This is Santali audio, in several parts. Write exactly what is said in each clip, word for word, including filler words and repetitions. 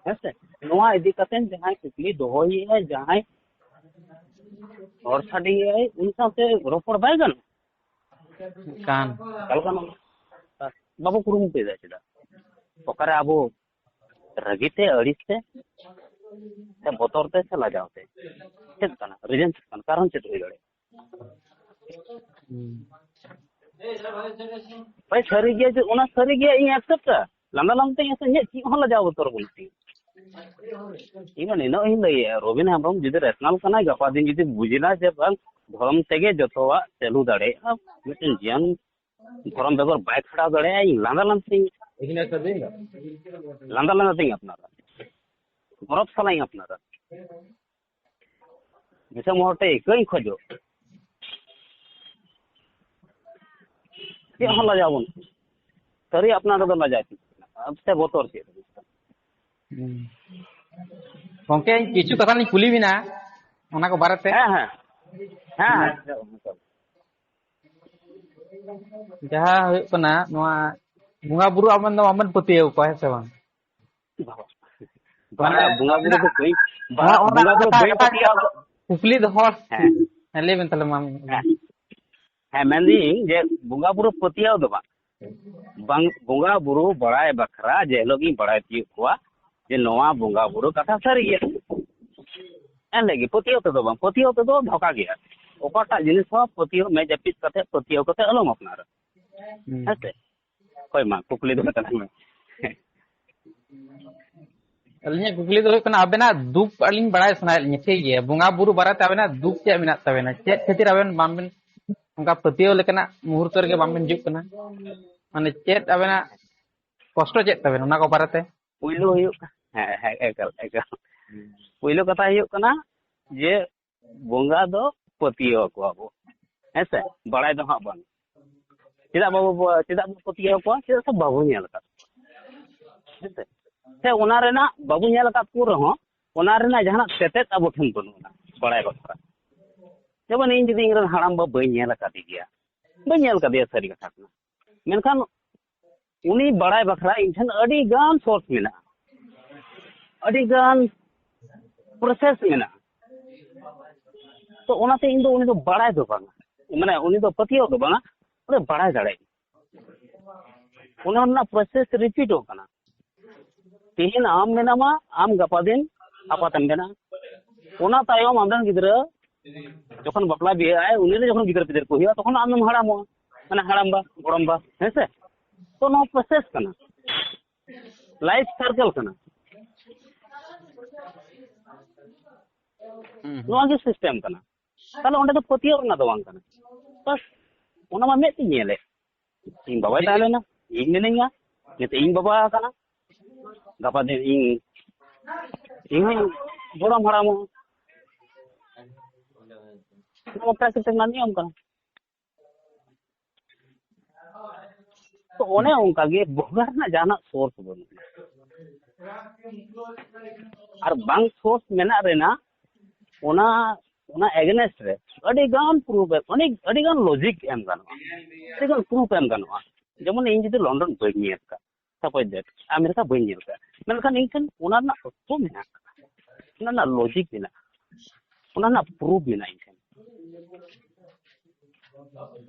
ᱦᱮᱸ ᱥᱮ? ᱱᱚᱣᱟ ᱤᱫᱤ ᱠᱟᱛᱮ ᱡᱟᱦᱟᱸᱭ ᱠᱩᱠᱞᱤ ᱫᱚᱦᱚᱭᱮᱫᱼᱟᱭ, ᱡᱟᱦᱟᱸᱭ ᱦᱚᱲ ᱥᱟᱰᱮᱭᱮᱫᱼᱟᱭ, ᱩᱱᱤ ᱥᱟᱶᱛᱮ ᱨᱚᱯᱚᱲ ᱵᱟᱭ ᱜᱟᱱᱚᱜᱼᱟ᱾ ᱠᱟᱱ ᱪᱟᱞᱟᱜ ᱠᱟᱱᱟ᱾ ᱵᱟᱵᱚ ᱠᱩᱨᱩᱢᱩᱴᱩᱭᱮᱫᱟ ᱪᱮᱫᱟᱜ? ᱚᱠᱟᱨᱮ ᱟᱵᱚ ᱨᱟᱹᱜᱤ ᱛᱮ, ᱟᱹᱲᱤᱥ ᱛᱮ, ᱥᱮ ᱵᱚᱛᱚᱨ ᱛᱮ, ᱥᱮ ᱞᱟᱡᱟᱣ ᱛᱮ? ᱪᱮᱫ ᱠᱟᱱᱟ ᱨᱤᱡᱮᱱ? ᱪᱮᱫ ᱠᱟᱱᱟ? ᱠᱟᱨᱚᱱ ᱪᱮᱫ ᱦᱩᱭ ᱫᱟᱲᱮᱭᱟᱜᱼᱟ? ᱦᱩᱸ᱾ ᱵᱷᱟᱭ, ᱥᱟᱹᱨᱤ ᱜᱮᱭᱟ ᱡᱮ, ᱚᱱᱟ ᱥᱟᱹᱨᱤ ᱜᱮᱭᱟ, ᱤᱧ ᱮᱠᱥᱮᱯᱴᱟ᱾ ᱞᱟᱸᱫᱟ ᱞᱟᱸᱫᱟ ᱛᱮᱧ ᱟᱥᱮ, ᱤᱧᱟᱹᱜ ᱪᱮᱫ ᱦᱚᱸ ᱞᱟᱡᱟᱣ ᱵᱚᱛᱚᱨ ᱵᱟᱹᱱᱩᱜ ᱛᱤᱧᱟᱹ᱾ ᱤᱧ ᱢᱟ ᱱᱤᱱᱟᱹᱜ ᱤᱧ ᱞᱟᱹᱭᱮᱜᱼᱟ, ᱨᱚᱵᱤᱱ ᱦᱮᱢᱵᱨᱚᱢ ᱡᱩᱫᱤ ᱨᱮᱥᱱᱟᱞ ᱠᱟᱱᱟᱭ, ᱜᱟᱯᱟ ᱫᱤᱱ ᱡᱩᱫᱤ ᱵᱩᱡᱽ ᱮᱱᱟ ᱡᱮ ᱵᱟᱝ, ᱫᱷᱚᱨᱚᱢ ᱛᱮᱜᱮ ᱡᱚᱛᱚᱣᱟᱜ ᱪᱟᱹᱞᱩ ᱫᱟᱲᱮᱭᱟᱜᱼᱟ, ᱢᱤᱫᱴᱮᱱ ᱡᱤᱭᱚᱱ ᱫᱷᱚᱨᱚᱢ ᱵᱮᱜᱚᱨ ᱵᱟᱭ ᱠᱷᱟᱸᱰᱟᱣ ᱫᱟᱲᱮᱭᱟᱜᱼᱟ, ᱤᱧ ᱞᱟᱸᱫᱟ ᱞᱟᱸᱫᱟ ᱛᱤᱧ, ᱞᱟᱸᱫᱟ ᱞᱟᱸᱫᱟ ᱛᱤᱧ ᱟᱯᱱᱟᱨᱟ, ᱜᱚᱨᱚᱵ ᱥᱟᱞᱟᱜ ᱤᱧ ᱟᱯᱱᱟᱨᱟ, ᱢᱤᱫᱴᱮᱱ ᱢᱚᱦᱚᱨ ᱛᱮ ᱤᱠᱟᱹᱧ ᱠᱷᱚᱡᱚᱜ᱾ ᱪᱮᱫ ᱦᱚᱸ ᱞᱟᱡᱟᱣ ᱵᱟᱹᱱᱩᱜ᱾ ᱥᱟᱹᱨᱤ ᱟᱯᱱᱟᱨ ᱨᱮᱫᱚ ᱞᱟᱡᱟᱣ ᱪᱮᱫ ᱢᱮᱱᱟᱜᱼᱟ? ᱥᱮ ᱵᱚᱛᱚᱨ ᱪᱮᱫ? ᱦᱩᱸ᱾ ᱜᱚᱝᱠᱮ, ᱤᱧ ᱠᱤᱪᱷᱩ ᱠᱟᱛᱷᱟ ᱞᱤᱧ ᱠᱩᱞᱤ ᱵᱤᱱᱟ, ᱚᱱᱟ ᱠᱚ ᱵᱟᱨᱮᱛᱮ᱾ ᱦᱮᱸ, ᱦᱮᱸ᱾ ᱦᱮᱸ, ᱦᱮᱸ᱾ ᱡᱟᱦᱟᱸ ᱦᱩᱭᱩᱜ ᱠᱟᱱᱟ, ᱱᱚᱣᱟ ᱵᱚᱸᱜᱟ ᱵᱩᱨᱩ ᱟᱵᱮᱱ ᱫᱚ ᱵᱟᱵᱮᱱ ᱯᱟᱹᱛᱭᱟᱹᱣ ᱠᱚᱣᱟ, ᱦᱮᱸ ᱥᱮ ᱵᱟᱝ? ᱵᱟᱝ, ᱵᱚᱸᱜᱟ ᱵᱩᱨᱩ ᱫᱚ ᱵᱟᱹᱧ, ᱵᱟᱝ, ᱵᱚᱸᱜᱟ ᱵᱩᱨᱩ ᱵᱟᱹᱧ ᱯᱟᱹᱛᱭᱟᱹᱣ ᱟᱠᱚ᱾ ᱠᱩᱠᱞᱤ ᱫᱚᱦᱚ᱾ ᱦᱮᱸ᱾ ᱦᱮᱸ, ᱞᱟᱹᱭ ᱵᱮᱱ ᱛᱟᱦᱞᱮ ᱢᱟ᱾ ᱦᱮᱸ᱾ ᱦᱮᱸ, ᱢᱮᱱᱫᱟᱹᱧ ᱡᱮ ᱵᱚᱸᱜᱟ ᱵᱩᱨᱩ ᱯᱟᱹᱛᱭᱟᱹᱣ ᱫᱚ ᱵᱟᱝ, ᱵᱟᱝ, ᱵᱚᱸᱜᱟ ᱵᱩᱨᱩ ᱵᱟᱲᱟᱭ ᱵᱟᱠᱷᱨᱟ ᱡᱮ ᱦᱤᱞᱳᱜ ᱜᱤᱧ ᱵᱟᱲᱟᱭ ᱛᱤᱭᱳᱜ ᱠᱚᱣᱟ ᱡᱮ ᱱᱚᱣᱟ ᱵᱚᱸᱜᱟ ᱵᱩᱨᱩ ᱠᱟᱛᱷᱟ ᱥᱟᱹᱨᱤ ᱜᱮᱭᱟ, ᱮᱱ ᱦᱤᱞᱳᱜ ᱜᱮ᱾ ᱯᱟᱹᱛᱭᱟᱹᱣ ᱛᱮᱫᱚ ᱵᱟᱝ, ᱯᱟᱹᱛᱭᱟᱹᱣ ᱛᱮᱫᱚ ᱫᱷᱳᱠᱟ ᱜᱮᱭᱟ᱾ ᱚᱠᱟᱴᱟᱜ ᱡᱤᱱᱤᱥ ᱦᱚᱸ ᱯᱟᱹᱛᱭᱟᱹᱣ, ᱢᱮᱫ ᱡᱟᱹᱯᱤᱫ ᱠᱟᱛᱮ ᱯᱟᱹᱛᱭᱟᱹᱣ ᱠᱟᱛᱮ ᱟᱞᱚᱢ ᱟᱯᱱᱟᱨᱟ᱾ ᱦᱩᱸ᱾ ᱦᱮᱸ ᱥᱮ? ᱦᱳᱭ, ᱢᱟ ᱠᱩᱠᱞᱤ ᱫᱚ ᱛᱟᱦᱮᱱ ᱢᱮ᱾ ᱟᱹᱞᱤᱧᱟᱜ ᱠᱩᱠᱞᱤ ᱫᱚ ᱦᱩᱭᱩᱜ ᱠᱟᱱᱟ, ᱟᱵᱮᱱᱟᱜ ᱫᱩᱠ ᱟᱹᱞᱤᱧ ᱵᱟᱲᱟᱭ ᱥᱟᱱᱟᱭᱮᱫ ᱞᱤᱧᱟ, ᱴᱷᱤᱠ ᱜᱮᱭᱟ? ᱵᱚᱸᱜᱟ ᱵᱩᱨᱩ ᱵᱟᱨᱮᱛᱮ ᱟᱵᱮᱱᱟᱜ ᱫᱩᱠ ᱪᱮᱫ ᱢᱮᱱᱟᱜ ᱛᱟᱵᱮᱱᱟ? ᱪᱮᱫ ᱠᱷᱟᱹᱛᱤᱨ ᱟᱵᱮᱱ ᱵᱟᱝᱵᱮᱱ, ᱚᱱᱠᱟ ᱯᱟᱹᱛᱭᱟᱹᱣ ᱞᱮᱠᱟᱱᱟᱜ ᱢᱩᱦᱩᱨᱛᱚ ᱨᱮᱜᱮ ᱵᱟᱝᱵᱮᱱ ᱦᱤᱡᱩᱜ ᱠᱟᱱᱟ? ᱢᱟᱱᱮ, ᱪᱮᱫ ᱟᱵᱮᱱᱟᱜ ᱠᱚᱥᱴᱚ ᱪᱮᱫ ᱛᱟᱵᱮᱱ, ᱚᱱᱟ ᱠᱚ ᱵᱟᱨᱮᱛᱮ? ᱯᱩᱭᱞᱩ ᱦᱩᱭᱩᱜ ᱠᱟᱱᱟ, ᱦᱮᱸ, ᱦᱮᱸ, ᱮᱠᱟᱞ, ᱮᱠᱟᱞ᱾ ᱯᱩᱭᱞᱩ ᱠᱟᱛᱷᱟ ᱦᱩᱭᱩᱜ ᱠᱟᱱᱟ ᱡᱮ ᱵᱚᱸᱜᱟ ᱫᱚ ᱯᱟᱹᱛᱭᱟᱹᱣ ᱟᱠᱚᱣᱟ ᱵᱚ, ᱦᱮᱸ ᱥᱮ? ᱵᱟᱲᱟᱭ ᱫᱚ ᱦᱟᱸᱜ ᱵᱟᱝ᱾ ᱪᱮᱫᱟᱜ ᱵᱟᱵᱚ, ᱪᱮᱫᱟᱜ ᱵᱚ ᱯᱟᱹᱛᱭᱟᱹᱣ ᱟᱠᱚᱣᱟ? ᱪᱮᱫᱟᱜ ᱥᱮ ᱵᱟᱵᱚ ᱧᱮᱞ ᱟᱠᱟᱫ ᱠᱚᱣᱟ, ᱦᱮᱸ ᱥᱮ? ᱥᱮ ᱚᱱᱟ ᱨᱮᱱᱟᱜ, ᱵᱟᱵᱚ ᱧᱮᱞ ᱟᱠᱟᱫ ᱠᱚ ᱨᱮᱦᱚᱸ, ᱚᱱᱟ ᱨᱮᱱᱟᱜ ᱡᱟᱦᱟᱱᱟᱜ ᱥᱮᱪᱮᱫ ᱟᱵᱚ ᱴᱷᱮᱱ ᱵᱟᱹᱱᱩᱜᱼᱟ, ᱵᱟᱲᱟᱭ ᱵᱟᱠᱷᱨᱟ᱾ ᱡᱮᱢᱚᱱ ᱤᱧ ᱡᱩᱫᱤ ᱤᱧ ᱨᱮᱱ ᱦᱟᱲᱟᱢ ᱵᱟ ᱵᱟᱹᱧ ᱧᱮᱞ ᱟᱠᱟᱫᱮ ᱜᱮᱭᱟ, ᱵᱟᱹᱧ ᱧᱮᱞ ᱟᱠᱟᱫᱮᱭᱟ, ᱥᱟᱹᱨᱤ ᱠᱟᱛᱷᱟ ᱠᱟᱱᱟ, ᱢᱮᱱᱠᱷᱟᱱ ᱩᱱᱤ ᱵᱟᱲᱟᱭ ᱵᱟᱠᱷᱨᱟ ᱤᱧ ᱴᱷᱮᱱ ᱟᱹᱰᱤ ᱜᱟᱱ ᱥᱳᱨᱥ ᱢᱮᱱᱟᱜᱼᱟ᱾ ᱟᱹᱰᱤ ᱜᱟᱱ ᱯᱨᱚᱥᱮᱥ ᱢᱮᱱᱟᱜᱼᱟ᱾ ᱛᱚ ᱚᱱᱟᱛᱮ ᱤᱧ ᱫᱚ ᱩᱱᱤ ᱫᱚ ᱵᱟᱲᱟᱭ ᱫᱚ ᱵᱟᱝᱟ, ᱢᱟᱱᱮ ᱩᱱᱤ ᱫᱚ ᱯᱟᱹᱛᱭᱟᱹᱣ ᱫᱚ ᱵᱟᱝᱟ, ᱩᱱᱤ ᱫᱚ ᱵᱟᱲᱟᱭ ᱫᱟᱲᱮᱭᱟᱜᱼᱟ᱾ ᱚᱱᱟ ᱨᱮᱱᱟᱜ ᱯᱨᱚᱥᱮᱥ ᱨᱤᱯᱤᱴᱚᱜ ᱠᱟᱱᱟ᱾ ᱛᱮᱦᱮᱧ ᱟᱢ ᱢᱮᱱᱟᱢᱟ, ᱟᱢ ᱜᱟᱯᱟ ᱫᱤᱱ ᱟᱯᱟᱛᱮᱢ ᱵᱮᱱᱟᱜᱼᱟ᱾ ᱚᱱᱟ ᱛᱟᱭᱚᱢ ᱟᱢᱨᱮᱱ ᱜᱤᱫᱽᱨᱟᱹ ᱡᱚᱠᱷᱚᱱ ᱵᱟᱯᱞᱟ ᱵᱤᱦᱟᱹᱜ ᱟᱭ, ᱩᱱᱤ ᱨᱮ ᱡᱚᱠᱷᱚᱱ ᱜᱤᱫᱽᱨᱟᱹ ᱯᱤᱫᱽᱨᱟᱹ ᱠᱚ ᱦᱩᱭᱩᱜᱼᱟ, ᱛᱚᱠᱷᱚᱱ ᱟᱢᱮᱢ ᱦᱟᱲᱟᱢᱚᱜᱼᱟ, ᱢᱟᱱᱮ ᱦᱟᱲᱟᱢᱵᱟ, ᱜᱚᱲᱚᱢᱵᱟ, ᱦᱮᱸ ᱥᱮ? ᱛᱚ ᱱᱚᱣᱟ ᱯᱨᱚᱥᱮᱥ ᱠᱟᱱᱟ, ᱞᱟᱭᱤᱯᱷ ᱥᱟᱨᱠᱮᱞ ᱠᱟᱱᱟ, ᱦᱩᱸ, ᱦᱩᱸ᱾ ᱱᱚᱣᱟ ᱜᱮ ᱥᱤᱥᱴᱮᱢ ᱠᱟᱱᱟ᱾ ᱛᱟᱦᱞᱮ ᱚᱸᱰᱮ ᱫᱚ ᱯᱟᱹᱛᱭᱟᱹᱣ ᱨᱮᱱᱟᱜ ᱫᱚ ᱵᱟᱝ ᱠᱟᱱᱟ᱾ ᱵᱟᱥ, ᱚᱱᱟ ᱢᱟ ᱢᱮᱫ ᱛᱮᱧ ᱧᱮᱞᱮᱫ, ᱤᱧ ᱵᱟᱵᱟᱭ ᱛᱟᱦᱮᱸ ᱞᱮᱱᱟ, ᱤᱧ ᱢᱤᱱᱟᱹᱧᱟ, ᱱᱤᱛᱚᱜ ᱤᱧ ᱵᱟᱵᱟ ᱟᱠᱟᱱᱟ, ᱜᱟᱯᱟ ᱫᱤᱱ ᱤᱧ ᱤᱧ ᱦᱚᱸ ᱜᱚᱲᱚᱢ ᱦᱟᱲᱟᱢᱚᱜᱼᱟ᱾ ᱱᱚᱣᱟ ᱯᱨᱟᱠᱨᱤᱛᱤᱠ ᱨᱮᱱᱟᱜ ᱱᱤᱭᱚᱢ ᱠᱟᱱᱟ᱾ ᱛᱚ ᱚᱱᱮ ᱚᱱᱠᱟ ᱜᱮ ᱵᱚᱸᱜᱟ ᱨᱮᱱᱟᱜ ᱡᱟᱦᱟᱱᱟᱜ ᱥᱳᱨᱥ ᱵᱟᱹᱱᱩᱜᱼᱟ᱾ ᱟᱨ ᱵᱟᱝ ᱥᱳᱨᱥ ᱢᱮᱱᱟᱜ ᱨᱮᱱᱟᱜ ᱚᱱᱟ, ᱚᱱᱟ ᱮᱜᱮᱱᱮᱥᱴ ᱨᱮ ᱟᱹᱰᱤ ᱜᱟᱱ ᱯᱨᱩᱯᱷ, ᱟᱹᱰᱤ, ᱟᱹᱰᱤ ᱜᱟᱱ ᱞᱚᱡᱤᱠ ᱮᱢ ᱜᱟᱱᱚᱜᱼᱟ, ᱟᱹᱰᱤ ᱜᱟᱱ ᱯᱨᱩᱯᱷ ᱮᱢ ᱜᱟᱱᱚᱜᱼᱟ᱾ ᱡᱮᱢᱚᱱ ᱤᱧ ᱡᱩᱫᱤ ᱞᱚᱱᱰᱚᱱ ᱵᱟᱹᱧ ᱧᱮᱞ ᱠᱟᱜ, ᱥᱟᱯᱳᱡ ᱫᱮᱴ, ᱟᱢᱮᱨᱤᱠᱟ ᱵᱟᱹᱧ ᱧᱮᱞ ᱠᱟᱜᱼᱟ, ᱢᱮᱱᱠᱷᱟᱱ ᱤᱧ ᱴᱷᱮᱱ ᱚᱱᱟ ᱨᱮᱱᱟᱜ ᱛᱚᱛᱛᱷᱚ ᱢᱮᱱᱟᱜ ᱠᱟᱫᱟ, ᱚᱱᱟ ᱨᱮᱱᱟᱜ ᱞᱚᱡᱤᱠ ᱢᱮᱱᱟᱜᱼᱟ, ᱚᱱᱟ ᱨᱮᱱᱟᱜ ᱯᱨᱩᱯᱷ ᱢᱮᱱᱟᱜᱼᱟ ᱤᱧ ᱴᱷᱮᱱ᱾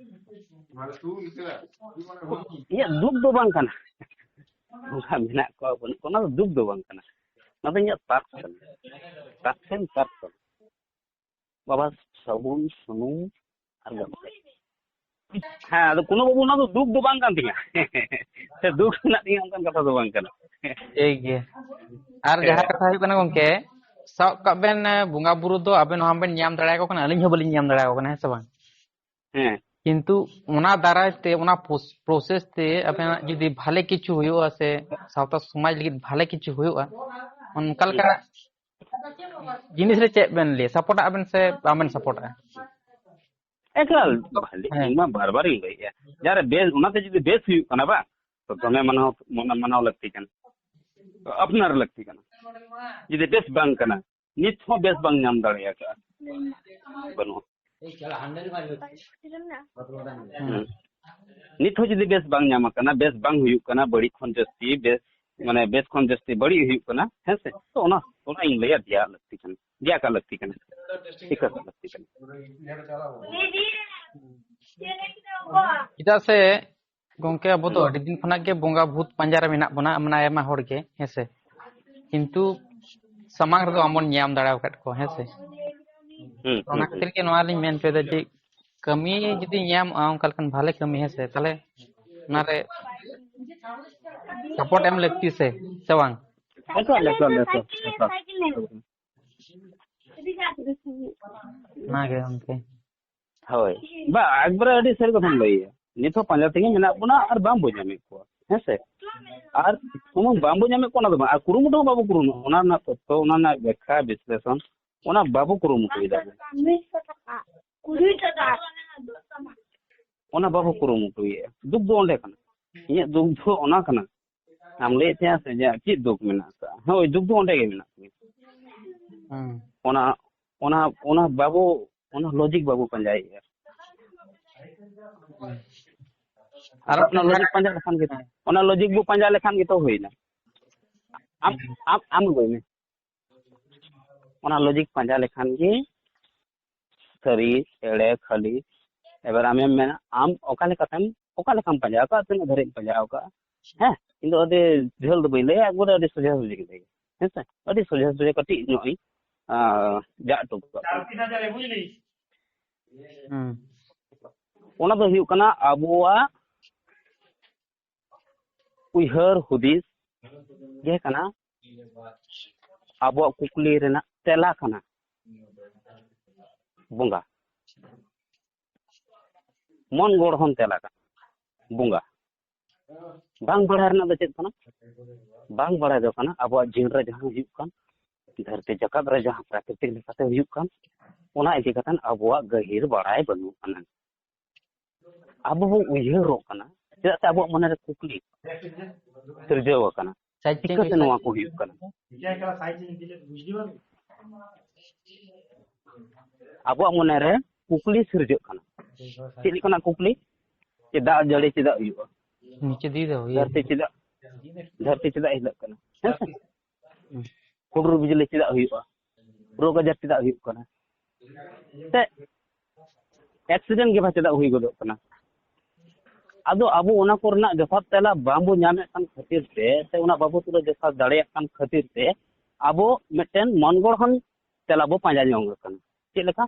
ᱤᱧᱟᱹᱜ ᱫᱩᱠ ᱫᱚ ᱵᱟᱝ ᱠᱟᱱᱟ, ᱚᱱᱠᱟ ᱢᱮᱱᱟᱜ ᱠᱚᱣᱟ ᱵᱟᱹᱱᱩᱜ ᱠᱚᱣᱟ, ᱚᱱᱟ ᱫᱚ ᱫᱩᱠ ᱫᱚ ᱵᱟᱝ ᱠᱟᱱᱟ, ᱚᱱᱟ ᱫᱚ ᱤᱧᱟᱹᱜ ᱛᱟᱠ ᱠᱟᱱᱟ, ᱛᱟᱠ ᱠᱷᱟᱱ ᱛᱟᱠ ᱠᱟᱱᱟ᱾ ᱵᱟᱵᱟ, ᱥᱟᱵᱚᱱ, ᱥᱩᱱᱩᱢ ᱟᱨ ᱜᱟᱢᱪᱷᱟ᱾ ᱦᱮᱸ, ᱟᱫᱚ ᱠᱳᱱᱳ ᱵᱟᱹᱵᱩ, ᱚᱱᱟ ᱫᱚ ᱫᱩᱠ ᱫᱚ ᱵᱟᱝ ᱠᱟᱱ ᱛᱤᱧᱟ᱾ ᱥᱮ ᱫᱩᱠ ᱢᱮᱱᱟᱜ ᱛᱤᱧᱟ, ᱚᱱᱠᱟᱱ ᱠᱟᱛᱷᱟ ᱫᱚ ᱵᱟᱝ ᱠᱟᱱᱟ᱾ ᱴᱷᱤᱠ ᱜᱮᱭᱟ᱾ ᱟᱨ ᱡᱟᱦᱟᱸ ᱠᱟᱛᱷᱟ ᱦᱩᱭᱩᱜ ᱠᱟᱱᱟ ᱜᱚᱝᱠᱮ, ᱥᱟᱵ ᱠᱟᱜ ᱵᱮᱱ, ᱮ, ᱵᱚᱸᱜᱟ ᱵᱩᱨᱩ ᱫᱚ ᱟᱵᱮᱱ ᱦᱚᱸ ᱵᱮᱱ ᱧᱟᱢ ᱫᱟᱲᱮᱭᱟᱠᱚ ᱠᱟᱱᱟ, ᱟᱹᱞᱤᱧ ᱦᱚᱸ ᱵᱟᱹᱞᱤᱧ ᱧᱟᱢ ᱫᱟᱲᱮᱭᱟᱠᱚ ᱠᱟᱱᱟ, ᱦᱮᱸ ᱥᱮ ᱵᱟᱝ? ᱦᱮᱸ᱾ ᱠᱤᱱᱛᱩ ᱚᱱᱟ ᱫᱟᱨᱟᱭ ᱛᱮ, ᱚᱱᱟ ᱯᱨᱚᱥ-, ᱯᱨᱚᱥᱮᱥ ᱛᱮ ᱟᱵᱮᱱᱟᱜ ᱡᱩᱫᱤ ᱵᱷᱟᱞᱮ ᱠᱤᱪᱷᱩ ᱦᱩᱭᱩᱜᱼᱟ ᱥᱮ ᱥᱟᱶᱛᱟ ᱥᱚᱢᱟᱡᱽ ᱞᱟᱹᱜᱤᱫ ᱵᱷᱟᱞᱮ ᱠᱤᱪᱷᱩ ᱦᱩᱭᱩᱜᱼᱟ, ᱚᱱᱠᱟ ᱞᱮᱠᱟᱱᱟᱜ ᱡᱤᱱᱤᱥ ᱨᱮ ᱪᱮᱫ ᱵᱮᱱ ᱞᱟᱹᱭᱟ, ᱥᱟᱯᱳᱨᱴᱟᱜ ᱵᱮᱱ ᱥᱮ ᱵᱟᱵᱮᱱ ᱥᱟᱯᱳᱨᱴᱟᱜᱼᱟ? ᱮᱠᱟᱞ, ᱵᱷᱟᱞᱮ, ᱦᱮᱸ᱾ ᱤᱧ ᱢᱟ ᱵᱟᱨ ᱵᱟᱨᱤᱧ ᱞᱟᱹᱭᱮᱜᱼᱟ, ᱡᱟᱦᱟᱸᱨᱮ ᱵᱮᱥ, ᱚᱱᱟᱛᱮ ᱡᱩᱫᱤ ᱵᱮᱥ ᱦᱩᱭᱩᱜ ᱠᱟᱱᱟ ᱵᱟᱝ, ᱛᱚ ᱫᱚᱢᱮ ᱢᱟᱱᱟᱣ, ᱢᱟᱱᱟᱣ, ᱢᱟᱱᱟᱣ ᱞᱟᱹᱠᱛᱤ ᱠᱟᱱᱟ, ᱛᱚ ᱟᱯᱱᱟᱨ ᱞᱟᱹᱠᱛᱤ ᱠᱟᱱᱟ᱾ ᱡᱩᱫᱤ ᱵᱮᱥ ᱵᱟᱝ ᱠᱟᱱᱟ, ᱱᱤᱛ ᱦᱚᱸ ᱵᱮᱥ ᱵᱟᱝ ᱧᱟᱢ ᱫᱟᱲᱮ ᱟᱠᱟᱫᱼᱟ, ᱵᱟᱹᱱᱩᱜᱼᱟ᱾ ᱦᱮᱸ᱾ ᱱᱤᱛ ᱦᱚᱸ ᱡᱩᱫᱤ ᱵᱮᱥ ᱵᱟᱝ ᱧᱟᱢ ᱟᱠᱟᱱᱟ, ᱵᱮᱥ ᱵᱟᱝ ᱦᱩᱭᱩᱜ ᱠᱟᱱᱟ, ᱵᱟᱹᱲᱤᱡ ᱠᱷᱚᱱ ᱡᱟᱹᱥᱛᱤ ᱵᱮᱥ ᱢᱟᱱᱮ ᱵᱮᱥ ᱠᱷᱚᱱ ᱡᱟᱹᱥᱛᱤ ᱵᱟᱹᱲᱤᱡ ᱦᱩᱭᱩᱜ ᱠᱟᱱᱟ, ᱦᱮᱸ ᱥᱮ? ᱛᱚ ᱚᱱᱟ, ᱚᱱᱟᱧ ᱞᱟᱹᱭᱟ, ᱫᱮᱭᱟ ᱞᱟᱹᱠᱛᱤ ᱠᱟᱱᱟ, ᱫᱮᱭᱟ ᱠᱟᱜ ᱞᱟᱹᱠᱛᱤ ᱠᱟᱱᱟ, ᱴᱷᱤᱠᱟᱹ ᱠᱟᱜ ᱞᱟᱹᱠᱛᱤ ᱠᱟᱱᱟ᱾ ᱪᱮᱫᱟᱜ ᱥᱮ ᱜᱚᱝᱠᱮ, ᱟᱵᱚ ᱫᱚ ᱦᱩᱸ᱾ ᱟᱹᱰᱤ ᱫᱤᱱ ᱠᱷᱚᱱᱟᱜ ᱜᱮ ᱵᱚᱸᱜᱟ ᱵᱷᱩᱛ ᱯᱟᱸᱡᱟ ᱨᱮ ᱢᱮᱱᱟᱜ ᱵᱚᱱᱟ, ᱢᱟᱱᱮ ᱟᱭᱢᱟ ᱦᱚᱲ ᱜᱮ, ᱦᱮᱸ ᱥᱮ? ᱠᱤᱱᱛᱩ ᱥᱟᱢᱟᱝ ᱨᱮᱫᱚ ᱵᱟᱵᱚᱱ ᱧᱟᱢ ᱫᱟᱲᱮ ᱟᱠᱟᱫ ᱠᱚᱣᱟ, ᱦᱮᱸ ᱥᱮ? ᱦᱩᱸ, ᱚᱱᱟ ᱦᱩᱸ, ᱦᱩᱸ᱾ ᱠᱷᱟᱹᱛᱤᱨ ᱜᱮ ᱱᱚᱣᱟ ᱞᱤᱧ ᱢᱮᱱ ᱦᱚᱪᱚᱭᱮᱫᱟ ᱡᱮ ᱠᱟᱹᱢᱤ ᱡᱩᱫᱤ ᱧᱟᱢᱚᱜᱼᱟ, ᱚᱱᱠᱟ ᱞᱮᱠᱟᱱ ᱵᱷᱟᱞᱮ ᱠᱟᱹᱢᱤ, ᱦᱮᱸ ᱥᱮ, ᱛᱟᱦᱞᱮ ᱚᱱᱟᱨᱮ ᱥᱟᱯᱳᱨᱴ ᱮᱢ ᱞᱟᱹᱠᱛᱤ ᱥᱮ, ᱥᱮ ᱵᱟᱝ? ᱮᱠᱟᱞ, ᱮᱠᱟᱞ, ᱮᱠᱟᱞ, ᱮᱠᱟᱞ᱾ ᱚᱱᱟᱜᱮ ᱜᱚᱝᱠᱮ᱾ ᱦᱳᱭ, ᱵᱟ, ᱮᱠᱵᱟᱨᱮ ᱟᱹᱰᱤ ᱥᱟᱹᱨᱤ ᱠᱟᱛᱷᱟᱢ ᱞᱟᱹᱭᱮᱜᱼᱟ᱾ ᱱᱤᱛ ᱦᱚᱸ ᱯᱟᱸᱡᱟ ᱛᱮᱜᱮ ᱢᱮᱱᱟᱜ ᱵᱚᱱᱟ ᱟᱨ ᱵᱟᱝ ᱵᱚᱱ ᱧᱟᱢᱮᱫ ᱠᱚᱣᱟ, ᱦᱮᱸ ᱥᱮ? ᱟᱨ ᱥᱩᱢᱩᱝ ᱵᱟᱝ ᱵᱚᱱ ᱧᱟᱢᱮᱫ ᱠᱚᱣᱟ, ᱚᱱᱟ ᱫᱚ ᱵᱟᱝ, ᱟᱨ ᱠᱩᱨᱩᱢᱩᱴᱩ ᱦᱚᱸ ᱵᱟᱵᱚ ᱠᱩᱨᱩᱢᱩᱴᱩ, ᱚᱱᱟ ᱨᱮᱱᱟᱜ ᱛᱚᱛᱛᱷᱚ, ᱚᱱᱟ ᱨᱮᱱᱟᱜ ᱵᱮᱠᱠᱷᱟ, ᱵᱤᱥᱞᱮᱥᱚᱱ, ᱚᱱᱟ ᱵᱟᱵᱚ ᱠᱩᱨᱩᱢᱩᱴᱩᱭᱮᱫᱟ᱾ ᱚᱱᱟ ᱵᱟᱵᱚ ᱠᱩᱨᱩᱢᱩᱴᱩᱭᱮᱫᱼᱟ᱾ ᱫᱩᱠ ᱫᱚ ᱚᱸᱰᱮ ᱠᱟᱱᱟ᱾ ᱤᱧᱟᱹᱜ ᱫᱩᱠ ᱫᱚ ᱚᱱᱟ ᱠᱟᱱᱟ᱾ ᱟᱢ ᱞᱟᱹᱭᱮᱫ ᱛᱟᱦᱮᱸᱜᱼᱟ ᱥᱮ ᱡᱮ ᱪᱮᱫ ᱫᱩᱠ ᱢᱮᱱᱟᱜ ᱟᱠᱟᱫᱼᱟ? ᱦᱳᱭ, ᱫᱩᱠ ᱫᱚ ᱚᱸᱰᱮ ᱜᱮ ᱢᱮᱱᱟᱜ ᱛᱤᱧᱟᱹ᱾ ᱦᱩᱸ᱾ ᱚᱱᱟ, ᱚᱱᱟ, ᱚᱱᱟ ᱵᱟᱵᱚ, ᱚᱱᱟ ᱞᱚᱡᱤᱠ ᱵᱟᱵᱚ ᱯᱟᱸᱡᱟᱭᱮᱫᱼᱟ᱾ ᱟᱨ ᱚᱱᱟ ᱞᱚᱡᱤᱠ ᱯᱟᱸᱡᱟ ᱞᱮᱠᱷᱟᱱ ᱜᱮ, ᱚᱱᱟ ᱞᱚᱡᱤᱠ ᱵᱚ ᱯᱟᱸᱡᱟ ᱞᱮᱠᱷᱟᱱ ᱜᱮᱛᱚ ᱦᱩᱭᱱᱟ᱾ ᱟᱢ, ᱟᱢ, ᱟᱢ ᱞᱟᱹᱭ ᱢᱮ᱾ ᱚᱱᱟ ᱞᱚᱡᱤᱠ ᱯᱟᱸᱡᱟ ᱞᱮᱠᱷᱟᱱ ᱜᱮ ᱥᱟᱹᱨᱤ, ᱮᱲᱮ, ᱠᱷᱟᱹᱞᱤ᱾ ᱮᱵᱟᱨ ᱟᱢᱮᱢ ᱢᱮᱱᱟ, ᱟᱢ ᱚᱠᱟ ᱞᱮᱠᱟᱛᱮᱢ, ᱚᱠᱟ ᱞᱮᱠᱟᱢ ᱯᱟᱸᱡᱟ ᱟᱠᱟᱫ, ᱛᱤᱱᱟᱹᱜ ᱫᱷᱟᱹᱨᱤᱡ ᱮᱢ ᱯᱟᱸᱡᱟ ᱟᱠᱟᱫ? ᱦᱮᱸ, ᱤᱧ ᱫᱚ ᱟᱹᱰᱤ ᱡᱷᱟᱹᱞ ᱫᱚ ᱵᱟᱹᱧ ᱞᱟᱹᱭᱟ, ᱮᱠᱵᱟᱨᱮ ᱟᱹᱰᱤ ᱥᱚᱡᱷᱮ ᱥᱚᱡᱷᱮ ᱜᱮ ᱞᱟᱹᱭᱟ᱾ ᱦᱮᱸ ᱥᱮ? ᱟᱹᱰᱤ ᱥᱚᱡᱷᱮ ᱥᱚᱡᱷᱮ ᱠᱟᱹᱴᱤᱡ ᱧᱚᱜ ᱤᱧ, ᱟᱸ, ᱡᱟᱜ ᱦᱚᱴᱚ ᱠᱟᱜ ᱠᱟᱱᱟ᱾ ᱦᱩᱸ᱾ ᱚᱱᱟ ᱫᱚ ᱦᱩᱭᱩᱜ ᱠᱟᱱᱟ ᱟᱵᱚᱣᱟᱜ ᱩᱭᱦᱟᱹᱨ ᱦᱩᱫᱤᱥ ᱜᱮ ᱠᱟᱱᱟ, ᱟᱵᱚᱣᱟᱜ ᱠᱩᱠᱞᱤ ᱨᱮᱱᱟᱜ ᱛᱮᱞᱟ ᱠᱟᱱᱟ ᱵᱚᱸᱜᱟ᱾ ᱢᱚᱱ ᱜᱚᱲᱦᱚᱱ ᱛᱮᱞᱟ ᱠᱟᱱᱟ ᱵᱚᱸᱜᱟ᱾ ᱵᱟᱝ ᱵᱟᱲᱟᱭ ᱨᱮᱱᱟᱜ ᱫᱚ ᱪᱮᱫ ᱠᱟᱱᱟ? ᱵᱟᱝ ᱵᱟᱲᱟᱭ ᱫᱚ ᱠᱟᱱᱟ ᱟᱵᱚᱣᱟᱜ ᱡᱤᱭᱚᱱ ᱨᱮ ᱡᱟᱦᱟᱸ ᱦᱩᱭᱩᱜ ᱠᱟᱱ, ᱫᱷᱟᱹᱨᱛᱤ ᱡᱟᱠᱟᱛ ᱨᱮ ᱡᱟᱦᱟᱸ ᱯᱨᱟᱠᱨᱤᱛᱤᱠ ᱞᱮᱠᱟᱛᱮ ᱦᱩᱭᱩᱜ ᱠᱟᱱ, ᱚᱱᱟ ᱤᱫᱤ ᱠᱟᱛᱮ ᱟᱵᱚᱣᱟᱜ ᱜᱟᱹᱦᱤᱨ ᱵᱟᱲᱟᱭ ᱵᱟᱹᱱᱩᱜ ᱟᱱᱟ᱾ ᱟᱵᱚ ᱵᱚ ᱩᱭᱦᱟᱹᱨᱚᱜ ᱠᱟᱱᱟ, ᱪᱮᱫᱟᱜ ᱥᱮ ᱟᱵᱚᱣᱟᱜ ᱢᱚᱱᱮᱨᱮ ᱠᱩᱠᱞᱤ ᱥᱤᱨᱡᱟᱹᱣ ᱟᱠᱟᱱᱟ, ᱥᱟᱭᱤᱰ ᱪᱮᱧᱡᱽ ᱪᱤᱠᱟᱹᱛᱮ ᱢᱮ, ᱱᱚᱣᱟ ᱠᱚ ᱦᱩᱭᱩᱜ ᱠᱟᱱᱟ? ᱟᱵᱚᱣᱟᱜ ᱢᱚᱱᱮᱨᱮ ᱠᱩᱠᱞᱤ ᱥᱤᱨᱡᱟᱹᱜ ᱠᱟᱱᱟ᱾ ᱪᱮᱫ ᱞᱮᱠᱟᱱᱟᱜ ᱠᱩᱠᱞᱤ? ᱪᱮᱫᱟᱜ ᱡᱟᱹᱲᱤ ᱪᱮᱫᱟᱜ ᱦᱩᱭᱩᱜᱼᱟ? ᱱᱤᱪᱮ ᱫᱤᱭᱮ ᱫᱚ, ᱤᱭᱟᱹ᱾ ᱫᱷᱟᱹᱨᱛᱤ ᱪᱮᱫᱟᱜ, ᱫᱷᱟᱹᱨᱛᱤ ᱪᱮᱫᱟᱜ ᱦᱤᱞᱟᱹᱜ ᱠᱟᱱᱟ? ᱦᱮᱸ ᱥᱮ? ᱦᱩᱰᱩᱨ ᱵᱤᱡᱽᱞᱤ ᱪᱮᱫᱟᱜ ᱦᱩᱭᱩᱜᱼᱟ? ᱨᱳᱜᱽ ᱟᱡᱟᱨ ᱪᱮᱫᱟᱜ ᱦᱩᱭᱩᱜ ᱠᱟᱱᱟ? ᱥᱮ ᱮᱠᱥᱤᱰᱮᱱᱴ ᱜᱮ ᱵᱟ ᱪᱮᱫᱟᱜ ᱦᱩᱭ ᱜᱚᱫᱚᱜ ᱠᱟᱱᱟ? ᱟᱫᱚ ᱟᱵᱚ ᱚᱱᱟ ᱠᱚᱨᱮᱱᱟᱜ ᱡᱚᱛᱷᱟᱛ ᱛᱮᱞᱟ ᱵᱟᱝᱵᱚ ᱧᱟᱢᱮᱫ ᱠᱟᱱ ᱠᱷᱟᱹᱛᱤᱨ ᱛᱮ, ᱥᱮ ᱚᱱᱟ ᱵᱟᱵᱚ ᱛᱩᱞᱟᱹ ᱡᱚᱠᱷᱟ ᱫᱟᱲᱮᱭᱟᱜ ᱠᱟᱱ ᱠᱷᱟᱹᱛᱤᱨ ᱛᱮ, ᱟᱵᱚ ᱢᱤᱫᱴᱮᱱ ᱢᱚᱱ ᱜᱚᱲᱦᱚᱱ ᱛᱮᱞᱟ ᱵᱚ ᱯᱟᱸᱡᱟ ᱧᱚᱝ ᱠᱟᱱᱟ᱾ ᱪᱮᱫ ᱞᱮᱠᱟ?